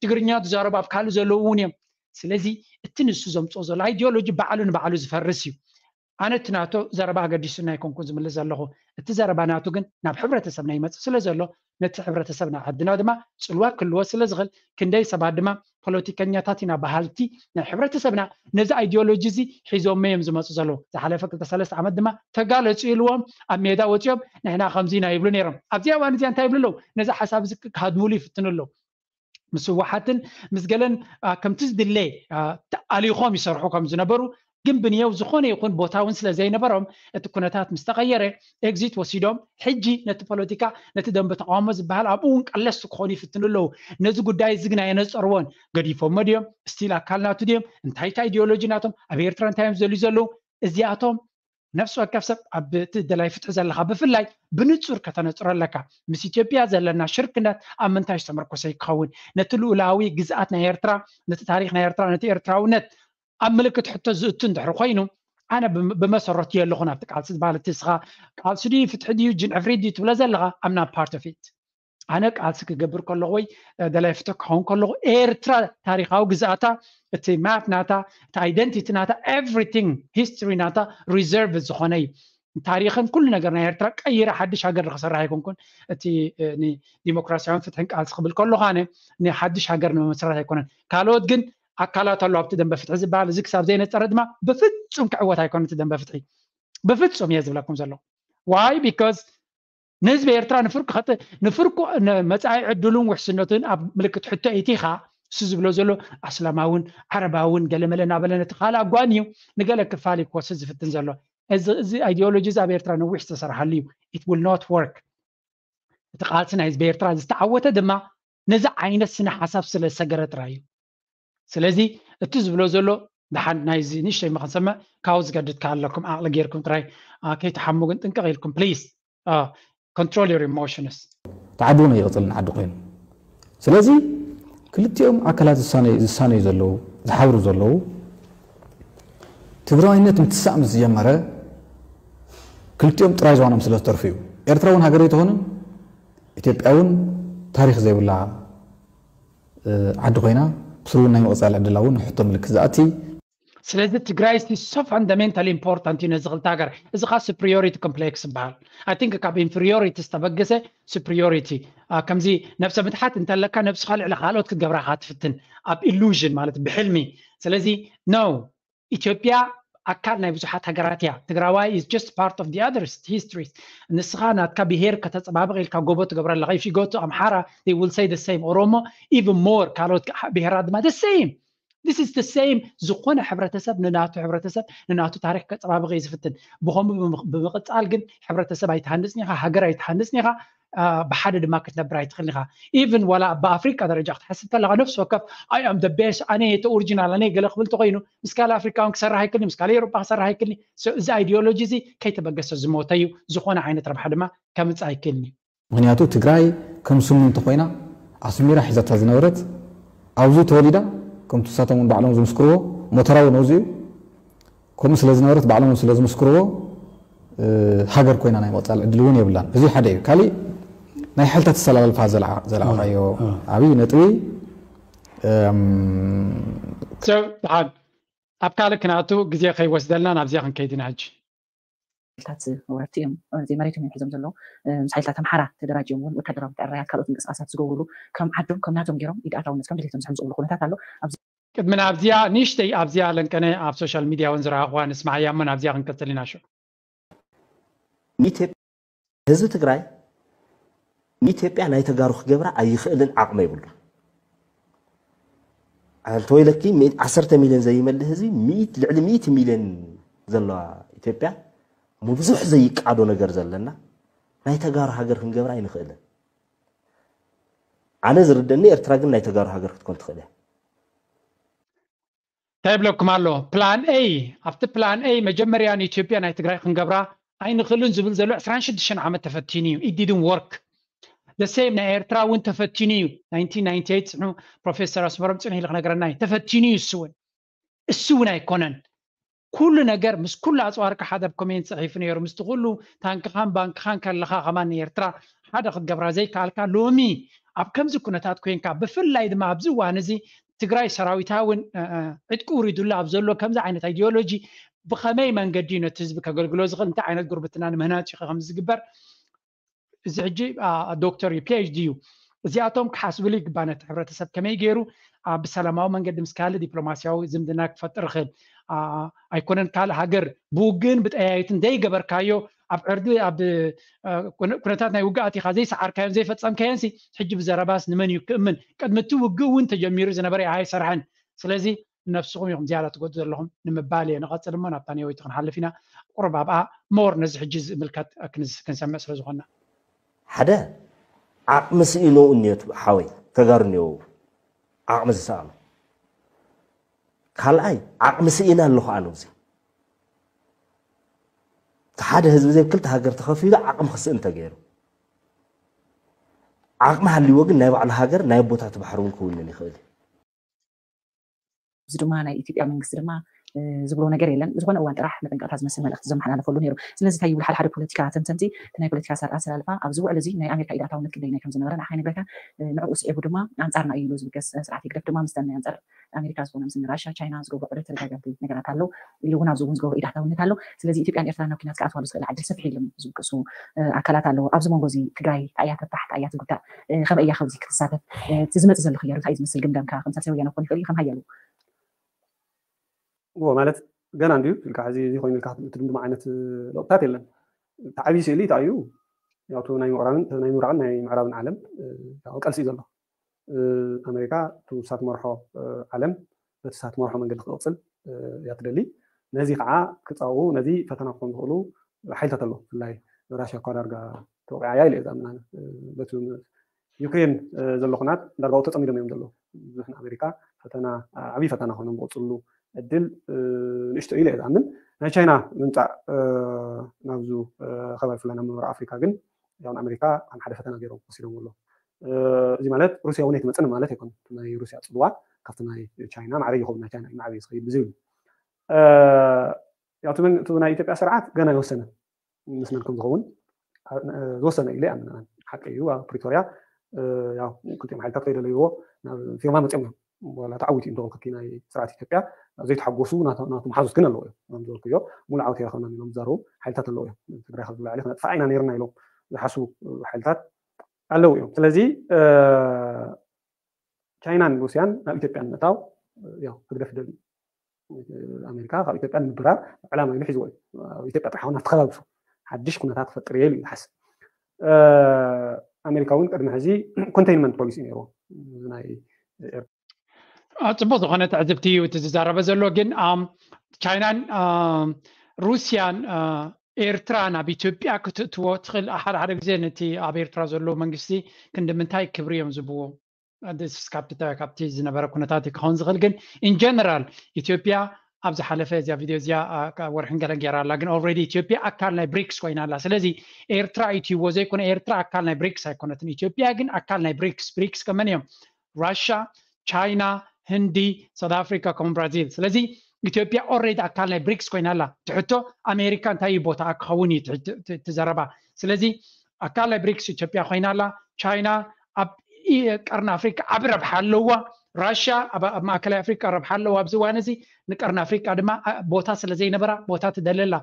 ትግርኛ ዝዛረቡ ኣብ ካልእ ዘለዉ እውን እዮም? ስለዚ እቲ ንሱ ዘምፅኦ ዘሎ ኣይዲዮሎጂ ባዕሉ ንባዕሉ ዝፈርስ እዩ። ኣነ እቲ ናቶ ዘረባ ኣገዲሱና ኣይኮንኩን ዝምልስ ዘለኹ። እቲ ዘረባ ናቱ ግን ናብ ሕብረተሰብና ይመፅእ ስለ ዘሎ ነቲ ሕብረተሰብና ዓድና ድማ ፅልዋ ክህልዎ ስለ ዝኽእል ክንደይ ሰባት ድማ ፖለቲከኛታት ኢና በሃልቲ ናይ ሕብረተሰብና ነዚ ኣይዲዮሎጂ እዚ ሒዞሞ እዮም ዝመፁ ዘለዉ። ዝሓለፈ ክልተ ሰለስተ ዓመት ድማ ተጋለፁ ኢልዎም ኣብ ሜዳ ወፂኦም ንሕና ከምዚ ኢና ይብሉ ነይሮም። ኣብዚ እዋን እዚኣ እንታይ ይብሉ ኣለዉ? ነዚ ሓሳብ እዚ ክሃድሙሉ ይፍትኑ ኣለዉ። ምስ ህወሓትን ምስ ገለን ከምቲ ዝድለ ኣሊኾም ይሰርሑ ከም ዝነበሩ ግን ብንየው ዝኾነ ይኹን ቦታ እውን ስለ ዘይነበሮም እቲ ኩነታት ምስ ተቐየረ ኤግዚት ወሲዶም ሕጂ ነቲ ፖለቲካ ነቲ ደንበ ተቃውሞ ዝበሃል ኣብኡ እውን ቀለስቲ ክኾኑ ይፍትኑ ኣለዉ። ነዚ ጉዳይ እዚ ግን ኣየነፀርዎን። ገዲፎሞ ድዮም? ስቲል ኣካል ናቱ ድዮም? እንታይ እቲ ኣይዲዮሎጂ ናቶም? ኣብ ኤርትራ እንታይ እዮም ዝደልዩ ዘለዉ? እዚኣቶም ነፍሲ ወከፍ ሰብ ኣብ እቲ ደላይ ፍትሒ ዘለካ ብፍላይ ብንጹር ከተነጽሮ ኣለካ። ምስ ኢትዮጵያ ዘለና ሽርክነት ኣብ ምንታይ ዝተመርኮሰ ክኸውን? ነቲ ልኡላዊ ግዝኣት ናይ ኤርትራ፣ ነቲ ታሪኽ ናይ ኤርትራ፣ ነቲ ኤርትራውነት ኣብ ምልክት ሕቶ ዝእቱ እንድሕር ኮይኑ ኣነ ብመሰረቱ የለኹን ኣብቲ ቃልሲ ዝበሃል እቲ እስኻ ቃልሲ ድዩ ፍትሒ ድዩ ጅን ዕፍሪት ድዩ ትብሎ ዘለኻ I'm not part of it። ኣነ ቃልሲ ክገብር ከለኹ ወይ ደላይ ፍትሒ ክኸውን ከለኹ ኤርትራ ታሪኻዊ ግዝኣታ እቲ ማፕ ናታ እቲ ኣይደንቲቲ ናታ ኤቭሪቲንግ ሂስትሪ ናታ ሪዘርቭ ዝኾነ እዩ። ታሪኽን ኩሉ ነገር ናይ ኤርትራ ቀይረ ሓድሽ ሃገር ንክሰርሕ ኣይኮንኩን እቲ ንዲሞክራሲያውን ፍትሕን ቃልሲ ክብል ከለኹ ኣነ ንሓድሽ ሃገር ንምመስራት ኣይኮነን። ካልኦት ግን ኣካላት ኣሎ ኣብቲ ደንበ ፍትሒ ዝበሃል እዚ ክሳብ ዘይነፀረ ድማ ብፍፁም ክዕወት ኣይኮነን እቲ ደንበ ፍትሒ ብፍፁም እየ ዝብለኩም ዘለኹ። ዋይ ቢካዝ ንህዝቢ ኤርትራ ንፍርቁ ከጥ ንፍርቁ መጻኢ ዕድሉን ውሕስነቱን ኣብ ምልክት ሕቶ ኢቲኻ እሱ ዝብሎ ዘሎ ኣስላማውን ዓረባውን ገለመለ እናበለ ነቲ ካልእ ኣጓንዩ ንገለ ክፋል እዩ ክወስድ ዝፍትን ዘሎ። እዚ ኣይዲዮሎጂ እዚ ኣብ ኤርትራ ነዊሕ ዝተሰርሓሉ እዩ። It will not work። እቲ ቃልሲ ናይ ህዝቢ ኤርትራ ዝተዓወተ ድማ ነዚ ዓይነት ስነ ሓሳብ ስለ ዝሰገረ ጥራይ እዩ። ስለዚ እቲ ዝብሎ ዘሎ ደሓን ናይዚ ንእሽተይ መኸንሰመ ካብኡ ዝገድድ ከ ኣለኩም ዓቕሊ ጌርኩም ጥራይ ከይትሓሙ ግን ጥንቅቕ ኢልኩም please control your emotions። ተዓዲ እውን ኣይቕፅልን ዓዲ ኮይኑ። ስለዚ ክልቲኦም ኣካላት ዝሳነዩ ዘለዉ ዝሓብሩ ዘለዉ ትግራዋይነት ምትሳእ ምስ ዝጀመረ ክልቲኦም ጥራይ ዝዋኖም ስለ ዝተርፉ እዩ። ኤርትራ እውን ሃገር ኣይትኾንን፣ ኢትዮጵያ እውን ታሪኽ ዘይብላ ዓዲ ኮይና ብስሩ እውን ናይ ምቕፃል ዕድላ እውን ሕቶ ምልክት ዝኣቲ ስለዚ ትግራይ ሲ so fundamentally important እዩ ነዚ ክልተ ሃገር እዚ ካ superiority complex ይበሃል። I think ካብ inferiority ዝተበገሰ superiority ከምዚ ነብሰ ምትሓት እንተለካ ነብስኻ ልዕሊ ካልኦት ክትገብራ ካ ትፍትን ኣብ illusion ማለት ብሕልሚ። ስለዚ no ኢትዮጵያ ኣካል ናይ ብዙሓት ሃገራት እያ። ትግራዋይ is just part of the others histories። ንስኻ ናትካ ብሄር ከተፀባብቕ ኢልካ ጎቦ ትገብረ ኣለኻ። If you go to ኣምሓራ they will say the same። ኦሮሞ even more ካልኦት ብሄራት ድማ the same። This is the same። ዝኾነ ሕብረተሰብ ንናቱ ሕብረተሰብ ንናቱ ታሪክ ከፀባብቕ እዩ ዝፍትን። ብኸምኡ ብምቕፃል ግን ሕብረተሰብ ኣይትሃንፅን ኢኻ፣ ሃገር ኣይትሃንፅን ኢኻ፣ ብሓደ ድማ ክትነብር ኣይትኽእልን ኢኻ። Even ዋላ ብኣፍሪቃ ደረጃ ክትሓስብ ከለኻ ነፍሲ ወከፍ I am the best፣ ኣነ እቲ ኦሪጂናል፣ ኣነ ገለ ክብል ተኮይኑ ምስ ካልእ ኣፍሪቃውን ክሰርሕ ኣይክእልን፣ ምስ ካልእ ኤውሮጳ ክሰርሕ ኣይክእልን። እዚ ኣይዲዮሎጂ እዚ ከይተበገሰ ዝሞተ እዩ። ዝኾነ ዓይነት ረብሓ ድማ ከምፅእ ኣይክእልን እዩ። ምክንያቱ ትግራይ ከም ስሙ እንተኮይና ኣስሚራ ሒዛታ ዝነበረት ኣብዚ ተወሊዳ ከምቲ ንሳቶም እውን ባዕሎም ዝምስክርዎ ሞተራ እውን ኣብዚ እዩ። ከምኡ ስለ ዝነበረት ባዕሎም እውን ስለ ዝምስክርዎ ሃገር ኮይና ናይ ምቕፃል ዕድል እውን የብላን። እዚ ሓደ እዩ። ካሊእ ናይ ሓይልታት ኣሰላልፋ ዘለዓልካዮ ዓብዪ ነጥቢ ደሓን ኣብ ካልእ ክነኣቱ ግዜ ከይወስደልና ናብዚኣ ክንከይድ ኢና ሕጂ። ሓይልታት ወረርቲ እዮም። እዚ መሬቶም እዮም ሒዞም ዘለዉ። ምስ ሓይልታት ኣምሓራ ተደራጅዮም እውን ወታደራዊ ምትዕርራያት ካልኦት ምንቅስቃሳት ዝገብሩሉ ከም ዓዶም ከም ናቶም ገይሮም ኢድ ኣታውነት ከም ድሌቶም ዝሕምዝቑሉ ኩነታት ኣሎ። ኣብዚ ቅድሚ ናብዚኣ ንእሽተይ ኣብዚኣ ለንቀነ ኣብ ሶሻል ሚድያ እውን ዝረኣኽዋ ንስማዓያ እሞ ናብዚኣ ክንቅፅል ኢና ሽዑ። ህዝቢ ትግራይ ንኢትዮጵያ ናይ ተጋሩ ክገብራ ኣይኽእልን፣ ዓቕሚ የብሉ። ኣንተወይለኪ ሚእቲ፣ ዓሰርተ ሚልዮን ዘይመልእ ህዝቢ፣ ሚእቲ፣ ልዕሊ ሚእቲ ሚልዮን ዘለዋ ኢትዮጵያ፣ ብዙሕ ዘይቃዶ ነገር ዘለና፣ ናይ ተጋሩ ሃገር ክንገብራ ኣይንኽእልን። ኣነ ዝርደኒ፣ ኤርትራ ግን ናይ ተጋሩ ሃገር ክትኮን ትኽእል እያ። እንታይ ይብለኩም ኣሎ? ፕላን ኤ፣ ኣብቲ ፕላን ኤ መጀመርያ ንኢትዮጵያ ናይ ትግራይ ክንገብራ ኣይንኽእልን ዝብል ዘሎ ዕስራን ሽዱሽተን ዓመት ተፈቲኑ እዩ። It didn't work። The same ናይ ኤርትራ እውን ተፈቲኑ እዩ። ናይንቲን ናይንቲ ኤይት ጽኑ ፕሮፌሰር ኣስመሮም ጽንሕ ኢሉ ክነግረና እዩ። ተፈቲኑ እዩ እሱ እውን። እሱ እውን ኣይኮነን። ኩሉ ነገር ምስ ኩሉ ኣፅዋርካ ሓደ ኣብ ኮሜንት ፅሒፉ ነይሩ። ምስቲ ኩሉ ታንክኻን ባንክኻን ከለኻ ከማን ንኤርትራ ሓደ ክትገብራ ዘይከኣልካ፣ ሎሚ ኣብ ከምዚ ኩነታት ኮይንካ፣ ብፍላይ ድማ ኣብዚ እዋን እዚ ትግራይ ሰራዊታ እውን ዕጥቂ ውሪዱላ ኣብ ዘሎ ከምዚ ዓይነት ኣይዲዮሎጂ ብኸመይ መንገዲ እዩ ነቲ ህዝቢ ከገልግሎ ዝኽእል፣ እንታይ ዓይነት ጉርብትና ንምህናፅ እዩ ከምዚ ዝግበር? እዚ ሕጂ ዶክተር እዩ፣ ፒኤችዲ እዩ። እዚኣቶም ክሓስብሉ ይግባእ። ነቲ ሕብረተሰብ ከመይ ገይሩ ብሰላማዊ መንገዲ ምስ ካልእ ዲፕሎማሲያዊ ዝምድና ክፈጥር ይኽእል? ኣይኮነን ካልእ ሃገር ብውግእን ብጠያይትን ዘይገበርካዮ ኣብ ዕርዲ ኣብ ኩነታት ናይ ውግኣት ኢኻ ዘይሰዓርካዮን ዘይፈጸምካዮን ሲ ሕጂ ብዘረባስ ንመን እዩ ክእምን? ቅድሚ እቲ ውግእ እውን ተጀሚሩ ዝነበረ ኣይሰርሐን። ስለዚ ነብስኹም ኢኹም ዝያዳ ትጎድኡ ዘለኹም ንምባል እየ። ንቐፅል እሞ ናብታ ነወይቲ ክንሓልፍ ኢና። ቁሩብ ኣብኣ ሞር ነዚ ሕጂ ዝምልከት ክንሰምዕ ስለ ዝኾንና። ሓደ ዓቕሚ ስኢኑ እኒኦ ሓወይ፣ ተጋሩ እኒኦ ዓቕሚ ዝሰኣኑ። ካልኣይ ዓቕሚ ስኢና ኣለኹ ኣነ እዚ ሓደ ህዝቢ ዘይ ክልተ ሃገር ተኸፊሉ ዓቕሚ ክስእን ተገይሩ። ዓቕሚ ሃልይዎ ግን ናይ ባዕሉ ሃገር ናይ ኣቦታቱ ባሕሪ እውን ክውንን ይኽእል እዩ። እዚ ድማ ናይ ኢትዮጵያ መንግስቲ ድማ ዝብሎ ነገር የለን። ዝኾነ እዋን ጥራሕ መጠንቀቕታ ዝመስል መልእኽቲ ዘመሓላለፈሉ ነይሩ። ስለዚ እንታይ ይብሉ ሓደ ሓደ ፖለቲካ ተንተንቲ፣ እቲ ናይ ፖለቲካ ኣሰላልፋ ኣብዚ ውዕል እዚ ናይ ኣሜሪካ ኢድ ኣእታውነት ክንደይ ናይ ከም ዝነበረ ንዓኻ ይነግረካ። ንዕኡ ስዒቡ ድማ ኣንጻርና እዩ ኢሉ ዝብገስ ስርዓት ህግደፍ ድማ ምስተን ናይ ኣንጻር ኣሜሪካ ዝኾነ ምስ ንራሻ ቻይና ዝገብሮ ዕለት ተደጋጋሚ ነገራት ኣሎ ኢሉ እውን ኣብዚ እውን ዝገብሮ ኢድ ኣእታውነት ኣሎ። ስለዚ ኢትዮጵያን ኤርትራን ናብ ኪናት ክኣትዋሉ ዝኽእል ዕድል ሰፊሕ ኢሎም ዝብቅሱ ኣካላት ኣለዉ። ኣብዚ መንጎ እዚ ትግራይ እንታይ እያ ተፍታሕ እንታይ እያ ትጉዳእ ከመይ እያ ካብዚ ክትሳተፍ እቲ ዝመፅእ ዘሎ ክያዱ እንታይ እዩ ዝመስል ግምጋምካ ከም ሳልሳይ ወያነ ክኾን ይኽእል እዩ ከም ሃያሉ ማለት ገና እንድዩ ኢልካ ሕዚ እዚ ኮይኑ ኢልካ ትድምድሞ ዓይነት ለውጥታት የለን። እቲ ዓብዪ ስእሊ እንታይ እዩ? ያው ናይ ምዕራብን ናይ ምብራቕን ናይ ምዕራብን ዓለም ቀልሲ እዩ ዘሎ። ኣሜሪካ እቲ ሳትመርሖ ዓለም በቲ ሳትመርሖ መንገዲ ክቕፅል እያ ትደሊ። ነዚ ከዓ ክፃውኡ ነዚ ፈተና ክኾኑ ዝኽእሉ ሓይልታት ኣለዉ። ብፍላይ ራሽያ እኳ ዳርጋ ተወቂዓ እያ ኢለ እየ ዝኣምን ኣነ። በቲ ዩክሬን ዘሎ ኩናት ዳርጋ ተፀሚዶም እዮም ዘለዉ። ብዙሕ ንኣሜሪካ ፈተና ዓብዪ ፈተና ኮይኖም ዝቕፅሉ እድል ንእሽቶ ኢለ እየ ዝኣምን። ናይ ቻይና ምምፃእ ናብዙ ከባቢ ብፍላይ ናብ ምብራቕ ኣፍሪካ ግን ያው ንኣሜሪካ ከም ሓደ ፈተና ገይሮም ወሲዶም ኣሎ። እዚ ማለት ሩስያ እውን ኣይትመፅን ማለት ኣይኮን። ናይ ሩስያ ፅልዋ ካብቲ ናይ ቻይና ማዕረ ይኸውን፣ ናይ ቻይና ማዕረ እዩ ዝኸይድ ብዝብል ያው እቲ ናይ ኢትዮጵያ ስርዓት ገና ይወሰነ ምስ መን ከም ዝኸውን ዝወሰነ ኢለ ይኣምን። ሓቂ እዩ ኣብ ፕሪቶርያ ያው ክልቲኦም ሓይልታት ከይደለይዎ ናብ ፊርማ መፅኦም እዮም። ዋላ ተዓዊቱ እንተኾንኩ ናይ ስርዓት ኢትዮጵያ ዘይተሓጎሱ ናቱ መሓዙት ግን ኣለዎ እዮም። ከም ዝበልኩዮ ሙሉ ዓወት ይረኸብና ኢሎም ዝዛረቡ ሓይልታት ኣለዎ እዮም። ትግራይ ካብ ዝብላዕ ከነጥፋ ኢና ነይርና ኢሎም ዝሓስቡ ሓይልታት ኣለዉ እዮም። ስለዚ ቻይናን ሩስያን ናብ ኢትዮጵያ ንምእታው ያው ህግደፍ ደልዩ ኣሜሪካ ካብ ኢትዮጵያ ንምብራር ዕላማ ኢሉ ሒዝዎ እዩ። ኣብ ኢትዮጵያ ጥራሕ እውን ኣብቲ ከባቢ ሓድሽ ኩነታት ክፈጥር እየ ኢሉ እዩ ዝሓስብ። ኣሜሪካ እውን ቅድሚ ሕዚ ኮንቴይንመንት ፖሊሲ ነይርዎ ናይ ጽቡቅ ዝኾነ ትዕዝብቲ እዩ እቲ ዝዛረበ ዘሎ። ግን ቻይናን ሩስያን ኤርትራ ናብ ኢትዮጵያ ክትእትዎ ትኽእል ሓደ ሓደ ግዜ ነቲ ኣብ ኤርትራ ዘሎ መንግስቲ ክንዲ ምንታይ ክብሪ እዮም ዝብዎ? ካብቲ ዝነበረ ኩነታት ክኸውን ዝኽእል ግን ኢን ጀነራል ኢትዮጵያ ኣብ ዝሓለፈ እዚኣ ቪድዮ እዚኣ ወርሕን ገለን ገይራ ኣላ። ግን ኦልሬዲ ኢትዮጵያ ኣካል ናይ ብሪክስ ኮይና ኣላ። ስለዚ ኤርትራ ኢትይዎ ዘይኮነ ኤርትራ ኣካል ናይ ብሪክስ ኣይኮነትን። ኢትዮጵያ ግን ኣካል ናይ ብሪክስ። ብሪክስ ከመን እዮም? ራሻ፣ ቻይና፣ ህንዲ፣ ሳውት ኣፍሪካ ከምኡ ብራዚል። ስለዚ ኢትዮጵያ ኦልሬዲ ኣካል ናይ ብሪክስ ኮይና ኣላ። ትሕቶ ኣሜሪካ እንታይ እዩ ቦታ ክኸውን እዩ ትዘረባ። ስለዚ ኣካል ናይ ብሪክስ ኢትዮጵያ ኮይና ኣላ። ቻይና ኣብ ቀርኒ ኣፍሪካ ዓቢ ረብሓ ኣለዋ። ራሽያ ኣብ ማእከላይ ኣፍሪካ ረብሓ ኣለዋ። ኣብዚ እዋን እዚ ንቀርኒ ኣፍሪካ ድማ ቦታ ስለ ዘይነበራ ቦታ ትደለላ።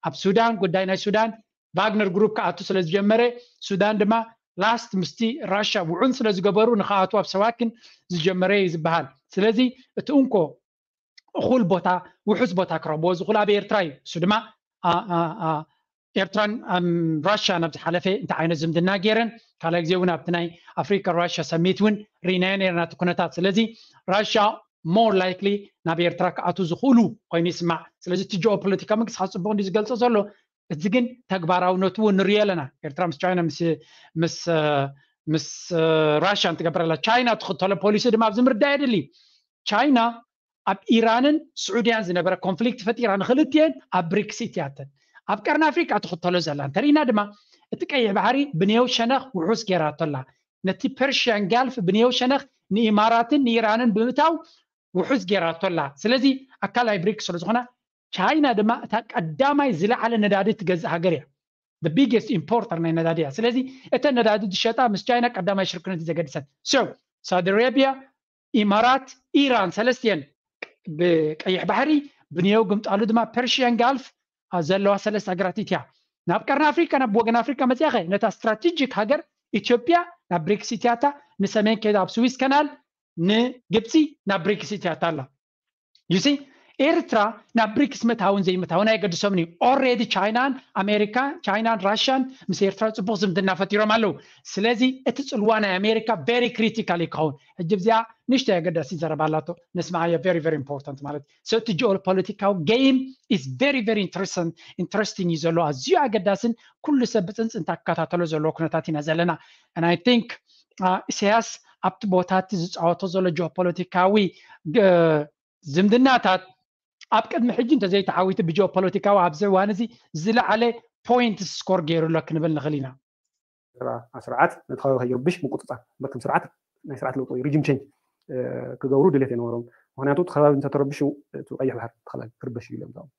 ኣብ ሱዳን ጉዳይ ናይ ሱዳን ቫግነር ግሩፕ ክኣቱ ስለ ዝጀመረ ሱዳን ድማ ላስት ምስቲ ራሽያ ውዑን ስለ ዝገበሩ ንክኣቱ ኣብ ሰዋኪን ዝጀመረ እዩ ዝበሃል። ስለዚ እቲ እንኮ እኹል ቦታ ውሑስ ቦታ ክረኽብዎ ዝኽእሉ ኣብ ኤርትራ እዩ። እሱ ድማ ኤርትራን ራሽያን ኣብ ዝሓለፈ እንታይ ዓይነት ዝምድና ገይረን፣ ካልኣይ ግዜ እውን ኣብቲ ናይ ኣፍሪካ ራሽያ ሰሚት እውን ርኢናዮ ነርና እቲ ኩነታት። ስለዚ ራሽያ more likely ናብ ኤርትራ ክኣቱ ዝኽእሉ ኮይኑ ይስማዕ። ስለዚ እቲ ጂኦፖለቲካ መንግስቲ ካብ ፅቡቅ እንዲ ዝገልፆ ዘሎ፣ እዚ ግን ተግባራውነቱ እውን ንሪኦ ኣለና። ኤርትራ ምስ ቻይና ምስ ራሽያን ትገብር ኣላ። ቻይና ትኽተሎ ፖሊሲ ድማ ኣብዚ ምርዳእ የድሊ። ቻይና ኣብ ኢራንን ስዑድያን ዝነበረ ኮንፍሊክት ፈጢራ ንክልትኤን ኣብ ብሪክስ እትያተን ኣብ ቀርኒ ኣፍሪቃ ትኽተሎ ዘላ እንተሪእና ድማ እቲ ቀይሕ ባሕሪ ብንየው ሸነኽ ውሑስ ገይራቶ ኣላ። ነቲ ፐርሽያን ጋልፍ ብንየው ሸነኽ ንኢማራትን ንኢራንን ብምእታው ውሑስ ገይራቶ ኣላ። ስለዚ ኣካል ናይ ብሪክስ ስለ ዝኾና ቻይና ድማ እታ ቀዳማይ ዝለዓለ ነዳዲ ትገዝእ ሃገር እያ። The biggest importer ናይ ነዳዲ እያ። ስለዚ እተን ነዳዲ ዝሸጣ ምስ ቻይና ቀዳማይ ሽርክነት ዘገድሰን። So ሳውዲ ኣረቢያ፣ ኢማራት፣ ኢራን ሰለስቲአን ብቀይሕ ባሕሪ ብንየው ግምጣሉ ድማ ፐርሽያን ጋልፍ ዘለዋ ሰለስተ ሃገራት እትያ። ናብ ቀርኒ ኣፍሪካ ናብ ወገን ኣፍሪካ መፅያኸ ነታ ስትራቴጂክ ሃገር ኢትዮጵያ ናብ ብሪክስ እትያታ፣ ንሰሜን ከይዳ ኣብ ስዊስ ከናል ንግብፂ ናብ ብሪክስ እትያታ ኣላ። You see ኤርትራ ናብ ብሪክስ ምእታውን ዘይምእታውን ኣይገድሶምን እዩ። Already ቻይናን ኣሜሪካ ቻይናን ራሽያን ምስ ኤርትራ ፅቡቅ ዝምድና ፈጢሮም ኣለዉ። ስለዚ እቲ ፅልዋ ናይ ኣሜሪካ very critical ይኸውን። ሕጂ ብዚኣ ንሽተይ ኣገዳሲ ዘረባ ኣላቶ ንስማዓዮ። Very very important ማለት እዩ። So እቲ ጂኦፖለቲካዊ game is very very interesting interesting እዩ ዘሎ። ኣዝዩ ኣገዳስን ኩሉ ሰብ ብፅንፅንታ ክከታተሎ ዘለዎ ኩነታት ኢና ዘለና። And I think ኢሳያስ ኣብቲ ቦታ እቲ ዝፃወቶ ዘሎ ጂኦፖለቲካዊ ዝምድናታት ኣብ ቅድሚ ሕጂ እንተዘይተዓዊቱ ብጂኦፖለቲካዊ ኣብዚ እዋን እዚ ዝለዓለ point score ገይሩ ኣሎ ክንብል ንኽእል ኢና። ስርዓት ነቲ ከባቢ ከይርብሽ ምቁፅፃር እምበር ከም ስርዓት ናይ ስርዓት ለውጢ ወይ regime change ክገብሩ ድሌት የነበሮም። ምክንያቱ እቲ ከባቢ እንተተረብሹ እቲ ቀይሕ ባሕሪ እቲ ከባቢ ክርበሽ እዩ ኢሎም ዝኣምኑ።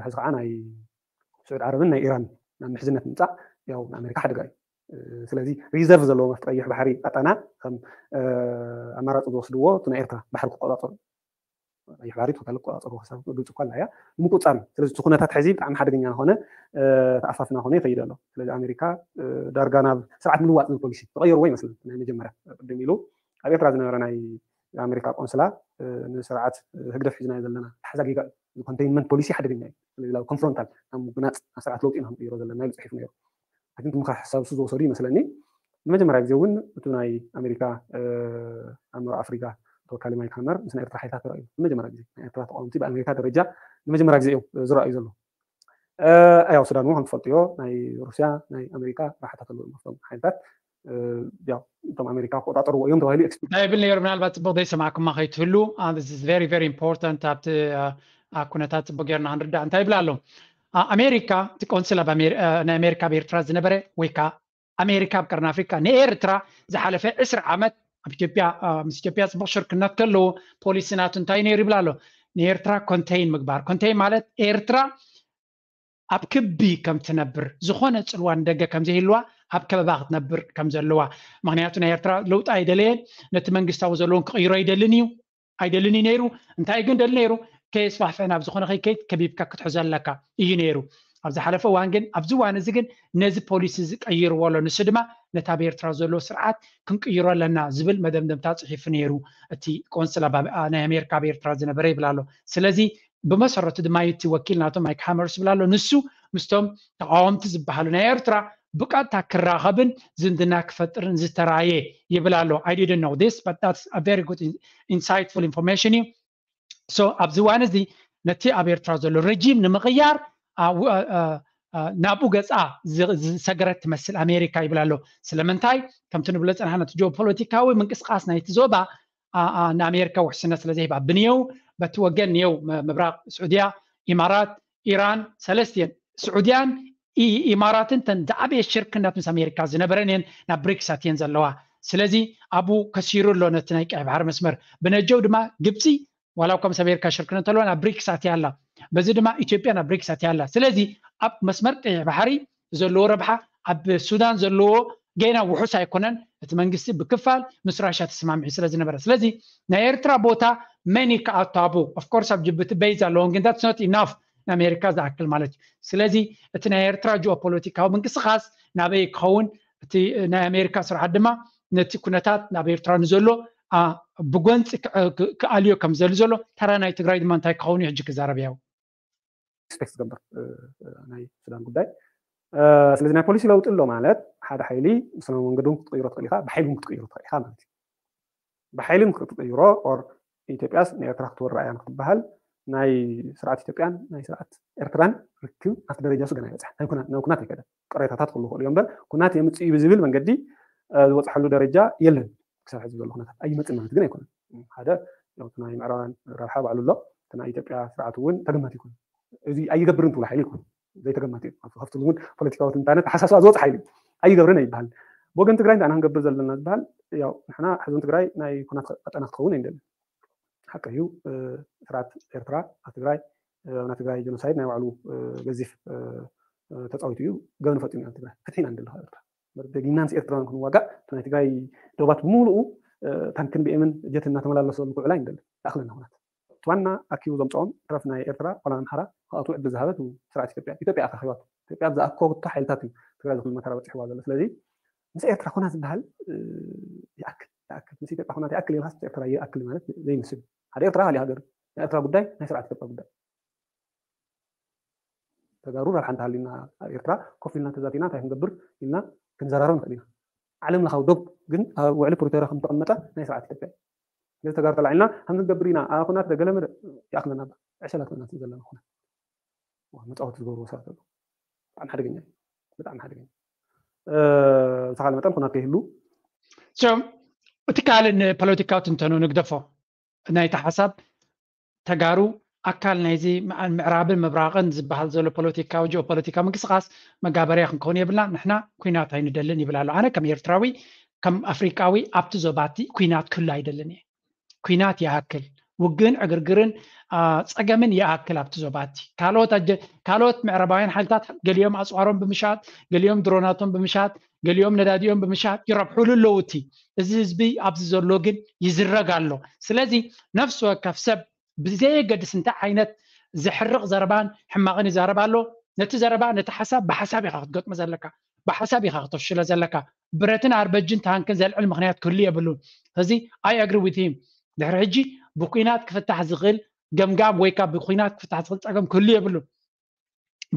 ሕዚ ከዓ ናይ ስዑድ ዓረብን ናይ ኢራን ናብ ምሕዝነት ምምፃእ ያው ንኣሜሪካ ሓደጋ እዩ። ስለዚ reserve ዘለዎ ኣብቲ ቀይሕ ባሕሪ ቀጠና ከም ኣማራፂ ዝወስድዎ እቲ ናይ ኤርትራ ባሕሪ ክቆፃፀሩ ቀይሕ ባሕሪ ቶታል ክቆፃፀሩ ክሳብ ግብፂ እኳ ኣላ እያ ንምቁፃር እዩ። ስለዚ እቲ ኩነታት ሕዚ ብጣዕሚ ሓደገኛ ዝኾነ ተኣፋፍና ኾነ ይኸይድ ኣሎ። ስለዚ ኣሜሪካ ዳርጋ ናብ ስርዓት ምልዋጥ ዝብል ፖሊሲ ዝቐየርዎ ይመስለኒ ናይ መጀመርያ ቅድም ኢሉ ኣብ ኤርትራ ዝነበረ ናይ ኣሜሪካ ቆንስላ ንስርዓት ህግደፍ ሒዝናዮ ዘለና ኣትሓዛ ጌጋ እዩ። ኮንቴይንመንት ፖሊሲ ሓደገኛ እዩ። ስለዚ ላብ ኮንፍሮንታል ናብ ምጉናፅ ናብ ስርዓት ለውጢ ኢና ክንቅይሮ ዘለና ኢሉ ፅሒፉ ነይሩ። ኣይ ቲንክ ምኽሪ ሓሳብ እሱ ዝወሰዱ ይመስለኒ። ንመጀመርያ ግዜ እውን እቲ ናይ ኣሜሪካ ኣብ ምብራቕ ኣፍሪካ ተወካሊ ማይክ ሃመር ምስ ናይ ኤርትራ ሓይልታት ተራእዩ ንመጀመርያ ግዜ ናይ ኤርትራ ተቃወምቲ ብኣሜሪካ ደረጃ ንመጀመርያ ግዜ እዮም ዝረኣዩ ዘለዉ። ያው ሱዳን እውን ከም ትፈልጥዮ ናይ ሩስያ ናይ ኣሜሪካ ራሕታት ኣለዉ እዮም ኣብቶም ሓይልታት። ያው እቶም ኣሜሪካ ክቆጣጠርዎ እዮም ተባሂሉ ኤክስፔክት እንታይ ይብል ነይሩ? ምናልባት ፅቡቅ ዘይሰማዕኩማ ከይትህሉ this is very very important ኣብቲ ኩነታት ፅቡቅ ጌርና ክንርዳእ እንታይ ይብል ኣሎ? ኣሜሪካ እቲ ቆንስል ናይ ኣሜሪካ ኣብ ኤርትራ ዝነበረ ወይ ከዓ ኣሜሪካ ኣብ ቀርኒ ኣፍሪካ ንኤርትራ ዝሓለፈ ዕስራ ዓመት ኣብ ኢትዮጵያ ምስ ኢትዮጵያ ፅቡቅ ሽርክነት ከለዎ ፖሊሲ ናቱ እንታይ ነይሩ ይብል ኣሎ? ንኤርትራ ኮንቴይን ምግባር። ኮንቴይን ማለት ኤርትራ ኣብ ክቢ ከም ትነብር ዝኾነ ፅልዋ ንደገ ከም ዘይህልዋ ኣብ ከበባ ክትነብር ከም ዘለዋ። ምክንያቱ ናይ ኤርትራ ለውጢ ኣይደለየን፣ ነቲ መንግስታዊ ዘለዎን ክቕይሮ ኣይደልን እዩ ኣይደልን እዩ ነይሩ። እንታይ ግን ደሊ ነይሩ? ከየስፋሕፍሕ ናብ ዝኾነ ከይከይድ ከቢብካ ክትሕዞ ኣለካ እዩ ነይሩ። ኣብ ዝሓለፈ እዋን ግን ኣብዚ እዋን እዚ ግን ነዚ ፖሊሲ እዚ ቀይርዎ ኣሎ። ንሱ ድማ ነቲ ኣብ ኤርትራ ዘሎ ስርዓት ክንቅይሮ ኣለና ዝብል መደምደምታ ፅሒፉ ነይሩ እቲ ቆንስል ናይ ኣሜሪካ ኣብ ኤርትራ ዝነበረ ይብል ኣሎ። ስለዚ ብመሰረቱ ድማ እቲ ወኪል ናቶም ማይክ ሃመር ዝብል ኣሎ። ንሱ ምስቶም ተቃወምቲ ዝበሃሉ ናይ ኤርትራ ብቀጥታ ክራኸብን ዝምድና ክፈጥርን ዝተራየ ይብል ኣሎ። I didn't know this but that's a very good insightful information እዩ። So ኣብዚ እዋን እዚ ነቲ ኣብ ኤርትራ ዘሎ ረጂም ንምቕያር ናብኡ ገፃ ዝሰገረት ትመስል ኣሜሪካ ይብል ኣሎ። ስለምንታይ ከምቲ ንብሎ ዝፀናሕና እቲ ጂኦፖለቲካዊ ምንቅስቃስ ናይቲ ዞባ ንኣሜሪካ ውሕስነት ስለ ዘይህባ ብንየው በቲ ወገን ንየው ምብራቅ ስዑድያ፣ ኢማራት፣ ኢራን ሰለስቲየን ስዑድያን ኢማራትን ተን ዝዓበየ ሽርክነት ምስ ኣሜሪካ ዝነበረን እየን ናብ ብሪክስ ኣትየን ዘለዋ። ስለዚ ኣብኡ ከሲሩ ኣሎ ነቲ ናይ ቀይ ባሕሪ መስመር። ብነጀው ድማ ግብፂ ዋላ እኳ ምስ ኣሜሪካ ሽርክነት ኣለዋ ናብ ብሪክስ ኣትያ ኣላ። በዚ ድማ ኢትዮጵያ ናብ ብሪክስ ኣትያ ኣላ። ስለዚ ኣብ መስመር ቀይሕ ባሕሪ ዘለዎ ረብሓ ኣብ ሱዳን ዘለዎ ገና ውሑስ ኣይኮነን። እቲ መንግስቲ ብክፋል ምስ ራሻ ተሰማሚዑ ስለ ዝነበረ ስለዚ ናይ ኤርትራ ቦታ መን ይከኣቶ ኣብኡ ኦፍኮርስ ኣብ ጅቡቲ በይዝ ኣለዎም ግን that's not enough ንኣሜሪካ ዝኣክል ማለት እዩ። ስለዚ እቲ ናይ ኤርትራ ጂኦፖለቲካዊ ምንቅስቃስ ናበይ ክኸውን እቲ ናይ ኣሜሪካ ስርዓት ድማ ነቲ ኩነታት ናብ ኤርትራ ንዘሎ ብጎንፂ ክኣልዮ ከም ዘሉ ዘሎ ተራ ናይ ትግራይ ድማ እንታይ ክኸውን እዩ ሕጂ ክዛረብ ያው ኤክስፔክት ዝገብር ናይ ሱዳን ጉዳይ ስለዚ ናይ ፖሊሲ ለውጢ ኣሎ ማለት ሓደ ሓይሊ ብሰላማዊ መንገዲ እውን ክትቅይሮ ትኽእል ኢኻ፣ ብሓይሊ እውን ክትቅይሮ ትኽእል ኢኻ ማለት እዩ። ብሓይሊ ክትቅይሮ ኦር ኢትዮጵያስ ንኤርትራ ክትወርር እያ ክትበሃል ናይ ስርዓት ኢትዮጵያን ናይ ስርዓት ኤርትራን ርክብ ኣብቲ ደረጃ እሱ ገና ኣይበፅሐን። ናይ ኩናት ኣይከደን። ቅሬታታት ክህሉ ይኽእሉ እዮም እምበር ኩናት የምፅእ እዩ ብዝብል መንገዲ ዝበፅሐሉ ደረጃ የለን። ክሳብ ሕዚ ዘሎ ኩነታት ኣይመፅን ማለት ግን ኣይኮነን። ሓደ እቲ ናይ ምዕራባውያን ረብሓ ባዕሉ ኣሎ። እቲ ናይ ኢትዮጵያ ስርዓት እውን ተገማቲ ይኮን። እዚ ኣይገብርን ትብሎ ሓይሊ ይኮን ዘይተገማቲ እዩ። ካብቲ ልሙድ ፖለቲካዊ ትንታነ ተሓሳስባ ዝወፅ ሓይሊ ኣይገብርን ኣይበሃል። ብወገን ትግራይ እንታይ ክንገብር ዘለና ዝበሃል ያው ንሕና ሕዞን ትግራይ ናይ ኩናት ቀጠና ክትኸውን ኣይንደልን። ሓቂ እዩ። ስርዓት ኤርትራ ኣብ ትግራይ ኣብ ናይ ትግራይ ጀኖሳይድ ናይ ባዕሉ ገዚፍ ተፃዊቱ እዩ። ገበን ፈፂሙ እዩ ኣብ ትግራይ። ፍትሒ ኢና ንደሊ ካብ ኤርትራ። ደጊምና ምስ ኤርትራውያን ክንዋጋእ እቲ ናይ ትግራይ ዶባት ብምሉኡ ታንክን ቢኤምን ጀት እናተመላለሰሉ ክውዕል ኣይንደልን። ይኣኽለና ኩናት። እቲ ዋና ኣኪቡ ዘምፅኦም ትረፍ ናይ ኤርትራ ዋላ ኣምሓራ ክኣትዉ ዕድል ዝሃበት ስርዓት ኢትዮጵያ። ኢትዮጵያ ኣኻኺባቶ። ኢትዮጵያ ኣብ ዝኣከበቶ ሓይልታት እዩ ትግራይ ዝኹሉ መከራ በፂሕዋ ዘሎ። ስለዚ ምስ ኤርትራ ኩናት ዝበሃል ይኣክል ይኣክል ምስ ኢትዮጵያ ኩናት ይኣክል ኢልካስ ምስ ኤርትራ ይኣክል ማለት ዘይመስል እዩ። ሓደ ኤርትራ ካሊእ ሃገር ናይ ኤርትራ ጉዳይ ናይ ስርዓት ኢትዮጵያ ጉዳይ ተጋሩ ረብሓ እንተሃልዩና ኣብ ኤርትራ ኮፍ ኢልና ተዛቲና እንታይ ክንገብር ኢልና ክንዘራረብ ንኽእል ኢና። ዓለም ለኻዊ ዶብ ግን ኣብ ውዕሊ ፕሪቶርያ ከም ተቐመጠ ናይ ስርዓት ኢትዮጵያ እዩ። ስለዚ ተጋሩ ተላዒልና ከም ክንገብር ኢና ኣብ ኩናት ደገለመደ ይኣኽለና እባ ዕሸላት ኮይና ዘለና ኩናት መፃወቲ ዝገብርዎ ሰባት ኣለዉ። ብጣዕሚ ሓደገኛ እዩ። ብጣዕሚ ሓደገኛ ብተኻለ መጠን ኩናት ከይህሉ እቲ ካልእ ንፖለቲካዊ ትንተኑ ንግደፎ ናይቲ ሓሳብ ተጋሩ ኣካል ናይዚ ምዕራብን ምብራቕን ዝበሃል ዘሎ ፖለቲካዊ ጂኦፖለቲካዊ ምንቅስቃስ መጋበርያ ክንከውን የብልና። ንሕና ኩናት ኣይንደልን ይብል ኣሎ። ኣነ ከም ኤርትራዊ ከም ኣፍሪቃዊ ኣብቲ ዞባቲ ኩናት ክህሉ ኣይደልን እየ። ኩናት ይኣክል፣ ውግእን ዕግርግርን ጸገምን ይኣክል ኣብቲ ዞባቲ። ካልኦት ምዕራባውያን ሓይልታት ገሊኦም ኣፅዋሮም ብምሻጥ፣ ገሊኦም ድሮናቶም ብምሻጥ፣ ገሊኦም ነዳዲኦም ብምሻጥ ይረብሕሉ ኣለዉ። እቲ እዚ ህዝቢ ኣብዚ ዘሎ ግን ይዝረግ ኣሎ። ስለዚ ነፍሲ ወከፍ ሰብ ብዘየገድስ እንታይ ዓይነት ዘሕርቕ ዘረባን ሕማቕን ይዛረብ ኣሎ፣ ነቲ ዘረባ ነቲ ሓሳብ ብሓሳብ ኢኻ ክትገጥሞ ዘለካ፣ ብሓሳብ ኢኻ ክተፍሽሎ ዘለካ። ብረትን ኣርበጅን ታንክን ዘልዕል ምኽንያት ክህሉ የብሉን። ስለዚ I agree with him። ድሕሪ ሕጂ ብኲናት ክፍታሕ ዝኽእል ገምጋም ወይ ከዓ ብኲናት ክፍታሕ ዝኽእል ፀገም ክህሉ የብሉን።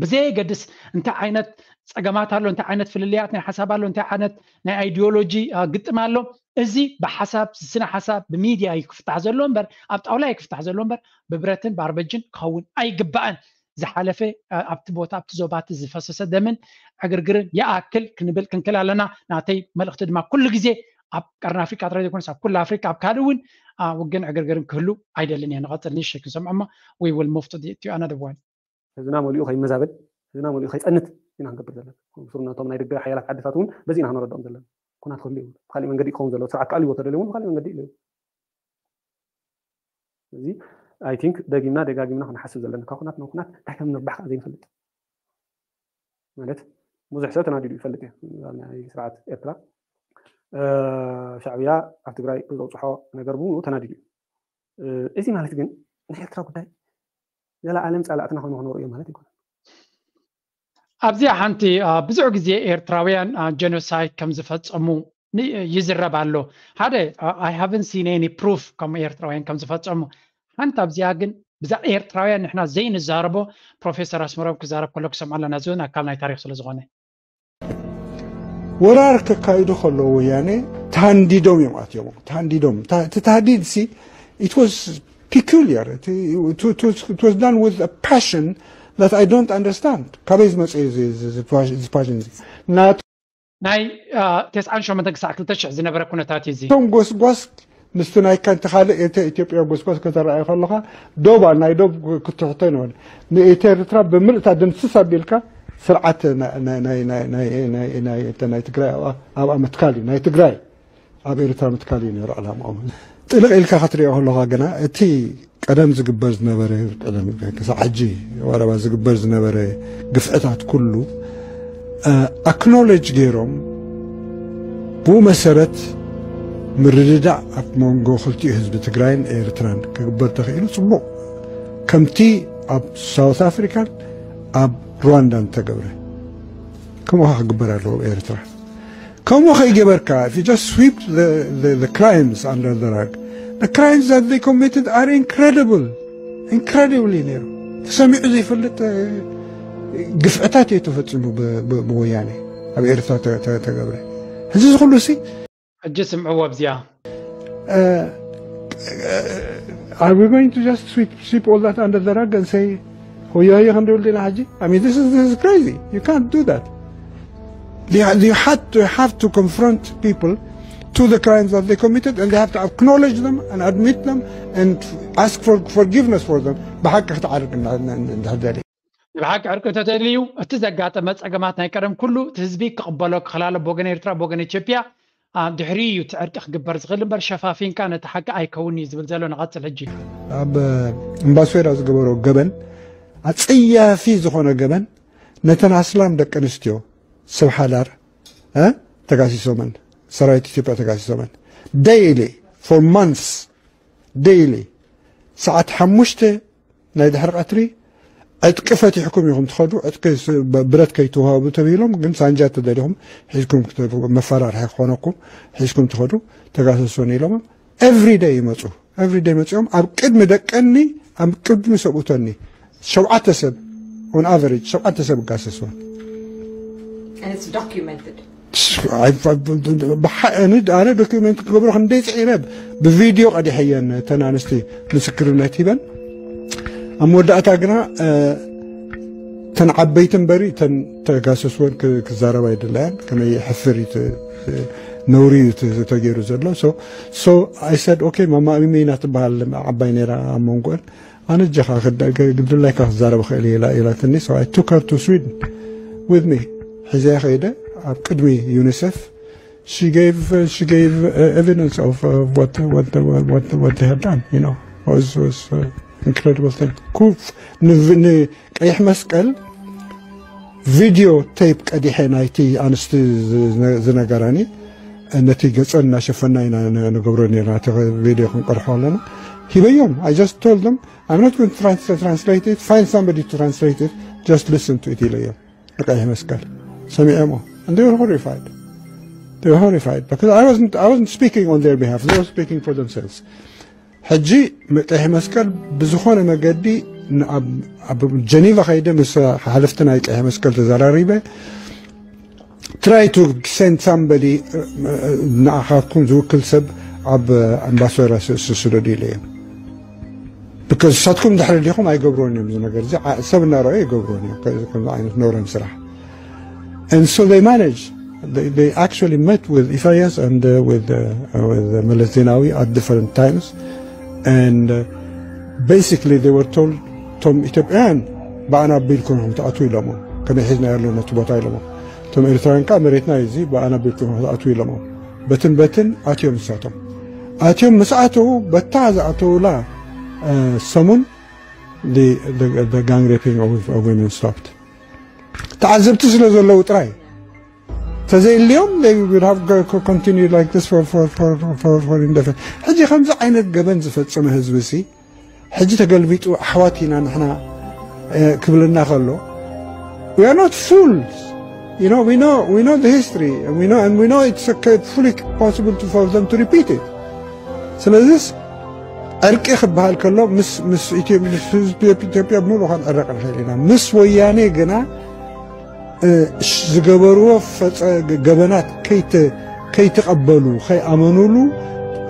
ብዘየገድስ እንታይ ዓይነት ፀገማት ኣሎ፣ እንታይ ዓይነት ፍልልያት ናይ ሓሳብ ኣሎ፣ እንታይ ዓይነት ናይ ኣይዲዮሎጂ ግጥም ኣሎ፣ እዚ ብሓሳብ ስነ ሓሳብ ብሚድያ እዩ ክፍታሕ ዘሎ እምበር ኣብ ጣውላ እዩ ክፍታሕ ዘሎ እምበር ብብረትን ብኣርበጅን ክኸውን ኣይግባእን። ዝሓለፈ ኣብቲ ቦታ ኣብቲ ዞባቲ ዝፈሰሰ ደምን ዕግርግርን ይኣክል ክንብል ክንክል ኣለና። ናተይ መልእኽቲ ድማ ኩሉ ግዜ ኣብ ቀርኒ ኣፍሪካ ጥራይ ዘይኮነስ ኣብ ኩሉ ኣፍሪካ ኣብ ካልእ እውን ውግእን ዕግርግርን ክህሉ ኣይደልን እየ። ንቐፅል ንእሽተይ ክንሰምዖ እሞ we will move to the- to another one። ህዝብና መሊኡ ከይመዛበል ህዝብና መሊኡ ከይፀንት ኢና ክንገብር ዘለና። ብሱር ነቶም ናይ ደገ ሓያላት ዓድታት እውን በዚ ኢና ክንረድኦም ዘለና። ኩናት ክህሉ እዩ። ብካሊእ መንገዲ ክኸውን ዘለዎ ስርዓት ክኣልይዎ ተደልዩ እውን ብካሊእ መንገዲ እዩ። እዚ I think ደጊምና ደጋጊምና ክንሓስብ ዘለና ካብ ኩናት ናብ ኩናት እንታይ ከም ንርባሕ ከዓ ዘይንፈልጥ ማለት ብዙሕ ሰብ ተናዲዱ ይፈልጥ እዩ። ኣብ ናይ ስርዓት ኤርትራ ሻዕብያ ኣብ ትግራይ ብዘውፅሖ ነገር ብምሉ ተናዲዱ እዩ። እዚ ማለት ግን ናይ ኤርትራ ጉዳይ ዘለኣለም ፀላእትና ኮይኑ ክነሩ እዮም ማለት ይኮነ። ኣብዚኣ ሓንቲ ብዙሕ ግዜ ኤርትራውያን ጀኖሳይድ ከም ዝፈፀሙ ይዝረብ ኣሎ። ሓደ I haven't seen any proof ከም ኤርትራውያን ከም ዝፈፀሙ። ሓንቲ ኣብዚኣ ግን ብዛዕባ ኤርትራውያን ንሕና ዘይንዛረቦ ፕሮፌሰር ኣስመሮም ክዛረብ ከሎ ክሰምዖ ኣለና። እዚ እውን ኣካል ናይ ታሪክ ስለ ዝኾነ ወራር ከካይዱ ከለዉ ወያኔ ተሃንዲዶም እዮም ኣትዮም። ተሃንዲዶም እቲ ተሃዲድ ሲ it was peculiar it was done with a passion that I don't understand። ካበይ ዝመፀ ፓሽን እዚ ናቱ ናይ ተስዓን ሸሞንተን ክሳዕ ክልተ ሽሕ ዝነበረ ኩነታት እዩ እዚ። እቶም ጎስጓስ ምስቲ ናይ ከንቲ ካልእ ኤተ ኢትዮጵያ ጎስጓስ ከተረኣየ ከለኻ ዶባ ናይ ዶብ ክትሕቶ ይነበረ ንኤተ ኤርትራ ብምልእታ ድምስስ ኣቢልካ ስርዓት ናይ ትግራይ ኣብኣ ምትካል እዩ ናይ ትግራይ ኣብ ኤርትራ ምትካል እዩ ነይሩ ዕላማኦም። ጥልቕ ኢልካ ክትሪኦ ከለኻ ግና እቲ ቀደም ዝግበር ዝነበረ ቀደም ክሳዕ ሕጂ ወረባ ዝግበር ዝነበረ ግፍዕታት ኩሉ ኣክኖሌጅ ገይሮም ብኡ መሰረት ምርድዳእ ኣብ መንጎ ክልቲኡ ህዝቢ ትግራይን ኤርትራን ክግበር ተኽኢሉ ፅቡቕ ከምቲ ኣብ ሳውት ኣፍሪካን ኣብ ሩዋንዳን ተገብረ ከምኡ ክግበር ኣለዎ ኤርትራ ከምኡ ከይገበርካ if you just sweep the, the, the crimes under the rug the crimes that they committed are incredible incredibly ነይሩ ተሰሚዑ ዘይፈልጥ ግፍዕታት እዩ ተፈፂሙ ብ- ብ- ብወያነ ኣብ ኤርትራ ተ- ተ- ተገብረ። ሕዚ እዚ ኩሉ ሲ ሕጂ ስምዕዎ ኣብዚኣ Are we going to just sweep, sweep all that under the rug and say, "Hoya hoya, ክንደውል ዲና ሕጂ?" I mean, this is, this is crazy. You can't do that. They, ha- they had to have to confront people to the crimes that they committed, and they have to acknowledge them and admit them and ask for forgiveness for them. ብሓቂ ክትዓርቅ እንድሕር ደልየ። ብሓቂ ዕርቂ እንተተደልዩ እቲ ዘጋጠመ ፀገማት ናይ ቀደም ኩሉ እቲ ህዝቢ ክቕበሎ ክኽላለ ብወገን ኤርትራ ብወገን ኢትዮጵያ ድሕሪ እዩ እቲ ዕርቂ ክግበር ዝኽእል እምበር ሸፋፊንካ ነቲ ሓቂ ኣይከውን እዩ ዝብል ዘሎ። ንቐፅል ሕጂ። ኣብ እምባስዌራ ዝገበሮ ገበን፣ ኣፀያፊ ዝኾነ ገበን፣ ነተን ኣስላም ደቂ ኣንስትዮ ሰብ ሓዳር ተጋሲሶመን፣ ሰራዊት ኢትዮጵያ ተጋሲሶመን። Daily for months, daily ሰዓት ሓሙሽተ ናይ ድሕሪ ቀትሪ ዕጥቂ ፈቲሕኩም ኢኹም ትኸዱ፣ ዕጥቂ ብረት ከይትውሃቡ ተብሂሎም፣ ግን ሳንጃ ተደሊኹም ሒዝኩም መፈራርሒ ክኾነኩም ሒዝኩም ትኸዱ፣ ተጋሰሱን ኢሎም every day ይመፁ። Every day መፂኦም ኣብ ቅድሚ ደቀኒ ኣብ ቅድሚ ሰብኡተኒ ሸውዓተ ሰብ on average ሸውዓተ ሰብ ይጋሰስዋ። ኣነ ዶኪመንት ክገብሮ ክንደይ ፅዒረ ብቪድዮ ቀዲሐየን እተን ኣንስቲ ምስክርነት ሂበን። ኣብ መወዳእታ ግና እተን ዓበይቲ እምበሪ እተን ተጋሰስወን ክዛረባ ይድለያን ከመይ ሕፍር ነውሪ ተገይሩ ዘሎ። So I said okay, ማማ ሚና ትበሃል ዓባይ ነይራ ኣብ መንጎን ኣነ እጀኻ ግድላይካ ክዛረብ ክእል ኢላትኒ። So I took her to Sweden with me. ሒዘያ ከይደ ኣብ ቅድሚ ዩኒሴፍ she gave uh, she gave uh, evidence of uh, what what what what they had done. You know, was was uh, incredible thing. ኩፍ ንቀይሕ መስቀል ቪድዮ ቴፕ ቀዲሐ ናይቲ ኣንስቲ ዝነገራኒ ነቲ ገፀን እናሸፈና ኢና ንገብሮ ነርና። እቲ ቪድዮ ክንቀርሖ ኣለና ሂበዮም። I just told them I'm not going to translate it. Find somebody to translate it. Just listen to it ኢለዮም። ንቀይሕ መስቀል ሰሚዐሞ and they were horrified. They were horrified because I wasn't I wasn't speaking on their behalf. They were speaking for themselves. ሕጂ ቀይሕ መስቀል ብዝኾነ መገዲ ኣብ ጀኒቫ ከይደ ምስ ሓለፍቲ ናይ ቀይሕ መስቀል ተዘራሪበ try to send somebody ንኣኻትኩም ዝውክል ሰብ ኣብ ኣምባሶራ ስደዱ ኢለ እዮም። Because ንሳትኩም ድሕሪ ዲኹም ኣይገብርዎን እዮም። እዚ ነገር እዚ ሰብ እናረኣዩ ይገብርዎን እዮም። ከምዚ ዓይነት ነውራም ስራሕ and so they managed. They, they actually met with Isaias and uh, with, uh, with uh, Meles Zenawi at different times and uh, basically they were told እቶም ኢትዮጵያውያን ብኣና ኣቢልኩም ኢኹም ትኣትዉ ኢሎሞም። ከመይ ሒዝና ያለና እቲ ቦታ ኢሎሞም። እቶም ኤርትራውያን ከዓ መሬትና እዩ እዚ ብኣና ኣቢልኩም ኢኹም ትኣትዉ ኢሎሞም። በትን በትን ኣትዮም ንሳቶም ኣትዮም ምስ ኣተዉ በታ ዝኣተውላ ሰሙን gang raping of women stopped። ተዓዘብቲ ስለ ዘለዉ ጥራይ ተዘይልዮም they would have continued like this for for for for for indefinite። ሕጂ ከምዚ ዓይነት ገበን ዝፈጸመ ህዝቢ ሲ ሕጂ ተገልቢጡ ኣሕዋት ኢና ንሕና ክብልና ከሎ we are not fools. You know, we know we know the history and we know and we know it's fully possible to, for them to repeat it. ስለዚስ ዕርቂ ክበሃል ከሎ ምስ ምስ ኢትዮጵያ ብምሉእ ክንዕረቕ ንኽእል ኢና። ምስ ወያኔ ግና ዝገበርዎ ገበናት ከይተቐበሉ ከይኣመኑሉ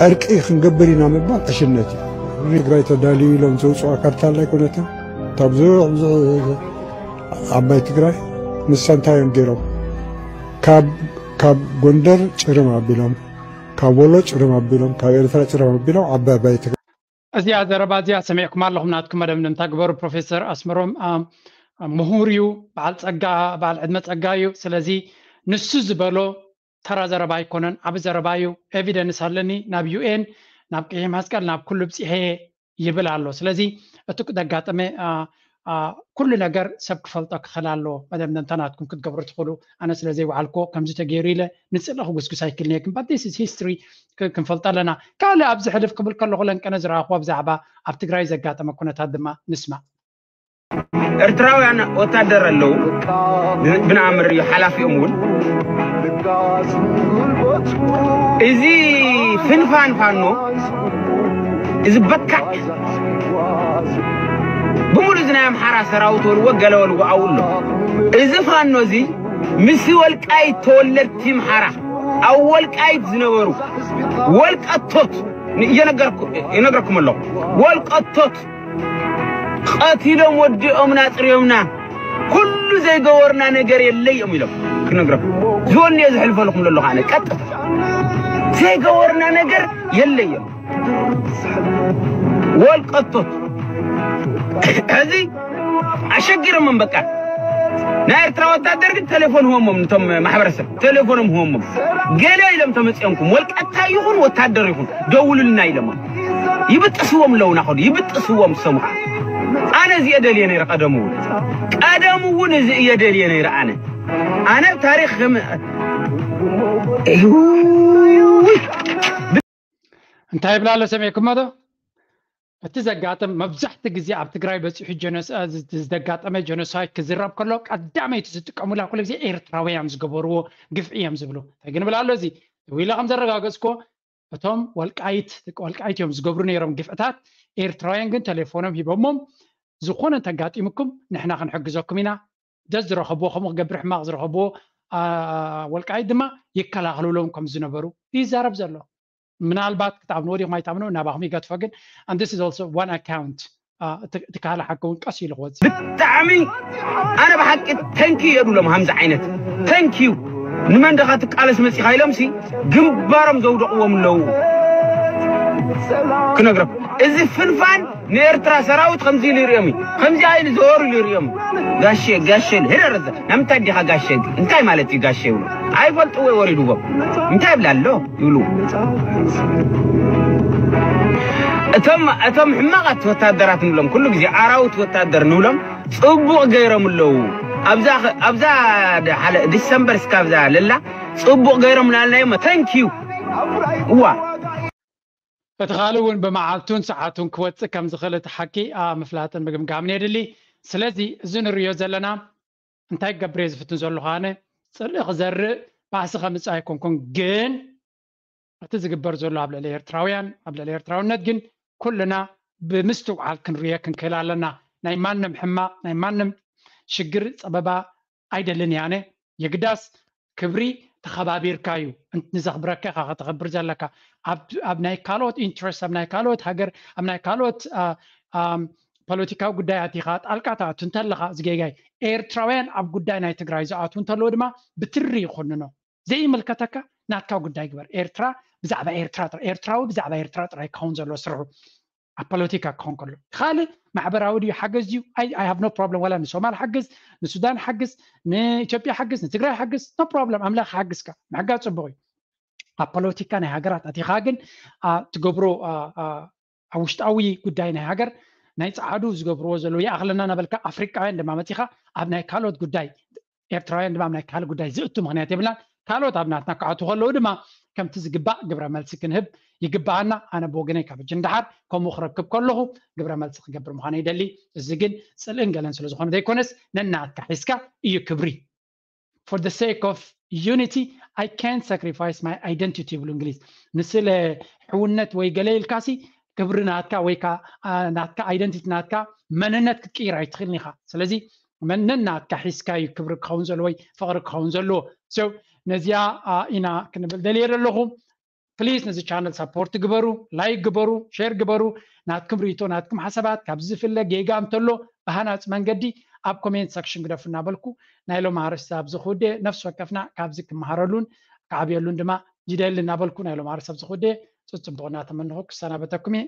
ዕርቂ ክንገብር ኢና ምባል ዕሽነት እዩ። ትግራይ ተዳልዩ ኢሎም ዘውፅዋ ካርታ ኣላ ኣይኮነትን። ካብ ዙ ዓባይ ትግራይ ንሳ እንታይ እዮም ገይሮም? ካብ ጎንደር ጭርም ኣቢሎም፣ ካብ ወሎ ጭርም ኣቢሎም፣ ካብ ኤርትራ ጭርም ኣቢሎም ዓባይ ዓባይ ትግራይ እዚኣ ዘረባ እዚኣ ሰሚዕኩም ኣለኹም። ናትኩም መደምደምታ ግበሩ። ፕሮፌሰር ኣስመሮም ምሁር እዩ፣ በዓል ጸጋ፣ በዓል ዕድመ ጸጋ እዩ። ስለዚ ንሱ ዝበሎ ተራ ዘረባ ኣይኮነን፣ ዓቢ ዘረባ እዩ። ኤቪደንስ ኣለኒ፣ ናብ ዩ ኤን፣ ናብ ቀይሕ መስቀል፣ ናብ ኩሉ ብጺሐ ይብል ኣሎ። ስለዚ እቲ ዘጋጠመ ኩሉ ነገር ሰብ ክፈልጦ ክኽእል ኣለዎ። መደምደምታ ናትኩም ክትገብሩ ትኽእሉ። ኣነ ስለ ዘይወዓልኩዎ ከምዚ ተገይሩ ኢለ ንጽልኢ ክጉስጉስ ኣይክእልን እየ። ግን but this is history ክንፈልጦ ኣለና። ካልእ ኣብዚ ሕልፍ ክብል ከለኹ ለንቀነ ዝረኣኽዎ ብዛዕባ ኣብ ትግራይ ዘጋጠመ ኩነታት ድማ ንስማዕ። ኤርትራውያን ወታደር ኣለዉ ብንኣምር እዩ ሓላፊኦም እውን እዚ ፍንፋን ፋኖ እዚ በካዕ ብምሉእ እዚ ናይ ኣምሓራ ሰራዊት ወልዎ ገለ ወልዎ ኣብኡ ኣሎ። እዚ ፋኖ እዚ ምስ ወልቃይት ተወለድቲ ኣምሓራ ኣብ ወልቃይት ዝነበሩ ወልቀቶት ን- እየነገርኩ- ይነግረኩም ኣለኹ። ወልቀቶት ቀቲሎም ወዲኦም ናፅሪዮምና፣ ኩሉ ዘይገበርና ነገር የለ እዮም ኢሎም ክነግረኩም። ዝወን እየ ዝሕልፈልኩም ዘለኹ ኣነ ቀጥታ ዘይገበርና ነገር የለ እዮም። ወልቀቶት ሕዚ ኣሸጊሮሞም በቃ። ናይ ኤርትራ ወታደር ግን ቴሌፎን ህወሞም፣ ነቶም ማሕበረሰብ ቴሌፎኖም ህወሞም። ገለ ኢሎም ተመፅኦምኩም ወልቀታ ይኹን ወታደር ይኹን ደውሉልና ኢሎሞም። ይብጥስዎም ኣለዉ ናኸዱ ይብጥስዎም ሰሙ። ኣነ እዚ እየ ደልየ ነይረ ቀደሙ እውን ቀደሙ እውን እዚ እየ ደልየ ነይረ ኣነ ኣነ ታሪክ ከም እንታይ ይብላ ኣሎ ሰሚዕኩሞ ዶ? እቲ ዘጋጥም መብዛሕቲ ግዜ ኣብ ትግራይ በፂሑ ጀኖሳ- ዝ- ዘጋጠመ ጀኖሳይድ ክዝረብ ከሎ ቀዳመይቲ ዝጥቀሙላ ኩሉ ግዜ ኤርትራውያን ዝገበርዎ ግፍዒ እዮም ዝብሉ። እንታይ ግን ብላ ኣሎ እዚ? ዊላ ከም ዘረጋገፅኮ እቶም ወልቃይት ደቂ ወልቃይት እዮም ዝገብሩ ነይሮም ግፍዕታት። ኤርትራውያን ግን ቴሌፎኖም ሂቦሞም ዝኾነ እንተጋጢምኩም ንሕና ክንሕግዘኩም ኢና። ደስ ዝረኸብዎ ከምኡ ክገብር ሕማቕ ዝረኸብዎ ወልቃይት ድማ ይከላኸሉሎም ከም ዝነበሩ ይዛረብ ዘሎ። ምናልባት ክትኣምንዎ ዲኹም ኣይትኣምንዎ ናባኹም ይገድፎ። ግን and this is also one account እቲ ካልእ ሓቂ እውን ቀስ ኢሉ ክወፅእ። ብጣዕሚ ኣነ ብሓቂ ተንኪ እየ ድብሎም ሃምዚ ዓይነት ተንኪዩ ንመን ደኻ ትቃለስ መፂኻ ኢሎም ሲ ግንባሮም ዘውደቕዎም ኣለዉ። ክነግረኩም እዚ ፍንፋን ንኤርትራ ሰራዊት ከምዚ ኢሉ ይርእዮም እዩ። ከምዚ ኢሉ ዘወር ኢሉ ይርእዮም እዩ። ጋሼ ጋሼ ኢሉ ህረር እዛ ናይ ምንታይ ዲኻ ጋሼ? እንታይ ማለት እዩ ጋሼ ይብሉ። ኣይፈልጥዎ ወሪድዎም እንታይ ይብላ ኣሎ ይብሉ። እቶም እቶም ሕማቓት ወታደራት ንብሎም ኩሉ ግዜ ኣራውት ወታደር ንብሎም ጽቡቕ ገይሮም ኣለዉ። ኣብዛ ኣብዛ ሓደ ዲሰምበር እስካብዛ ለላ ጽቡቕ ገይሮም ላልናዮም thank you እዋ እቲ ካልእ እውን ብመዓልቱን ሰዓቱን ክወፅእ ከም ዝኽእል እቲ ሓቂ ምፍላጥን ምግምጋምን የድሊ። ስለዚ እዚ ንሪዮ ዘለና እንታይ ክገብር እየ ዝፍትን ዘለኹ ኣነ ፅልኢ ክዘርእ ባእሲ ከምፅእ ኣይኮንኩን፣ ግን እቲ ዝግበር ዘሎ ኣብ ልዕሊ ኤርትራውያን ኣብ ልዕሊ ኤርትራውነት ግን ኩልና ብምስትውዓል ክንርዮ ክንክእል ኣለና። ናይ ማንም ሕማቕ ናይ ማንም ሽግር ፀበባ ኣይደልን እየ ኣነ። የግዳስ ክብሪ ተኸባቢርካ እዩ ንዘኽብረካ ኢኻ ከተኽብር ዘለካ። ኣብ ናይ ካልኦት ኢንትረስት ኣብ ናይ ካልኦት ሃገር ኣብ ናይ ካልኦት ፖለቲካዊ ጉዳያት ኢኻ ጣልቃ ትኣቱ እንተለኻ ዝጌጋይ። ኤርትራውያን ኣብ ጉዳይ ናይ ትግራይ ዝኣትዉ እንተለዉ ድማ ብትሪ ይኹንኖ። ዘይምልከተካ ናትካ ጉዳይ ግበር። ኤርትራ ብዛዕባ ኤርትራ ጥራይ ኤርትራዊ ብዛዕባ ኤርትራ ጥራይ ክኸውን ዘለዎ ስርሑ ኣብ ፖለቲካ ክኸውን ከሎ። ካልእ ማሕበራዊ ድዩ ሓገዝ ድዩ? I have no problem። ዋላ ንሶማል ሓግዝ፣ ንሱዳን ሓግዝ፣ ንኢትዮጵያ ሓግዝ፣ ንትግራይ ሓግዝ፣ no problem። ኣምላኽ ሓግዝካ ምሕጋዝ ፅቡቕ እዩ። ኣብ ፖለቲካ ናይ ሃገራት ኣቲኻ ግን ትገብሮ ኣብ ውሽጣዊ ጉዳይ ናይ ሃገር ናይ ፃዓዱ ዝገብርዎ ዘለዉ ይኣኽለና እናበልካ ኣፍሪቃውያን ድማ መፂኻ ኣብ ናይ ካልኦት ጉዳይ ኤርትራውያን ድማ ኣብ ናይ ካልእ ጉዳይ ዝእቱ ምኽንያት የብልናን። ካልኦት ኣብ ናትና ክኣትዉ ከለዉ ድማ ከምቲ ዝግባእ ግብረ መልሲ ክንህብ ይግብኣና። ኣነ ብወገነይ ካብ ሕጂ ንደሓር ከምኡ ክረክብ ከለኹ ግብረ መልሲ ክገብር ምዃነ ይደሊ። እዚ ግን ፅልእን ገለን ስለዝኾነ ዘይኮነስ ነናትካ ሒዝካ እዩ ክብሪ። For the sake of unity I can't sacrifice my identity ይብሉ እንግሊዝ። ንስለ ሕውነት ወይ ገለ ኢልካሲ ክብሪ ናትካ ወይ ናትካ ኣይደንቲቲ ናትካ መንነት ክትቅይር ኣይትኽእልን ኢኻ። ስለዚ ነናትካ ሒዝካ እዩ ክብሪ ክኸውን ዘለዎ ወይ ፍቕሪ ክኸውን ዘለዎ። So ነዚኣ ኢና ክንብል ደልየ ዘለኹ። ፕሊዝ ነዚ ቻነል ሳፖርት ግበሩ፣ ላይክ ግበሩ፣ ሼር ግበሩ። ናትኩም ርእይቶ ናትኩም ሓሳባት ካብዚ ዝፍለ ጌጋ እንተሎ ብሃናፂ መንገዲ ኣብ ኮሜንት ሰክሽን ግደፉ እናበልኩ ናይ ሎም ኣርእስቲ ኣብዚ ክውደ ነፍሲ ወከፍና ካብዚ ክመሃረሉን ክዓብየሉን ድማ ይደሊ እናበልኩ ናይ ሎም ኣርእስቲ ኣብዚ ክውደ ፅፅቡቕ እናተመንኹ ክሰናበተኩም እየ።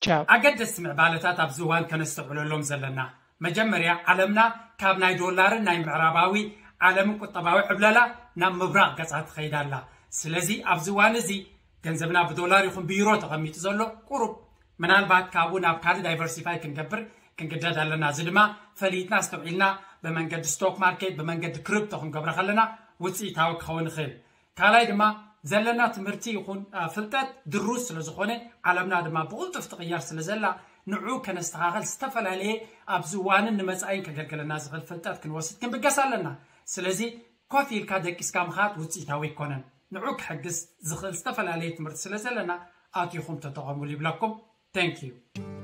ቻው። ኣገደስቲ ምዕባለታት ኣብዚ እዋን ከነስተውዕለሎም ዘለና፣ መጀመርያ ዓለምና ካብ ናይ ዶላርን ናይ ምዕራባዊ ዓለምን ቁጠባዊ ዕብለላ ናብ ምብራቕ ገጻ ትኸይድ ኣላ። ስለዚ ኣብዚ እዋን እዚ ገንዘብና ብዶላር ይኹን ብዩሮ ተቐሚጡ ዘሎ ቁሩብ፣ ምናልባት ካብኡ ናብ ካልእ ዳይቨርሲፋይ ክንገብር ክንግደድ ኣለና። እዚ ድማ ፈሊጥና ኣስተውዒልና ብመንገዲ ስቶክ ማርኬት ብመንገዲ ክሪፕቶ ክንገብሮ ከለና ውፅኢታዊ ክኸውን ይኽእል። ካልኣይ ድማ ዘለና ትምህርቲ ይኹን ፍልጠት ድሩስ ስለዝኾነ ዓለምና ድማ ብቕልጡፍ ትቕየር ስለዘላ ንዑ ከነስተኻኸል ዝተፈላለየ ኣብዚ እዋንን ንመፃኢን ከገልግለና ዝኽእል ፍልጠት ክንወስድ ክንብገስ ኣለና። ስለዚ ኮፍ ኢልካ ደቂስካ ምኻድ ውፅኢታዊ ኣይኮነን። ንዑ ክሕግዝ ዝኽእል ዝተፈላለየ ትምህርቲ ስለዘለና ኣቲኹም ተጠቐሙሉ ይብለኩም። Thank you።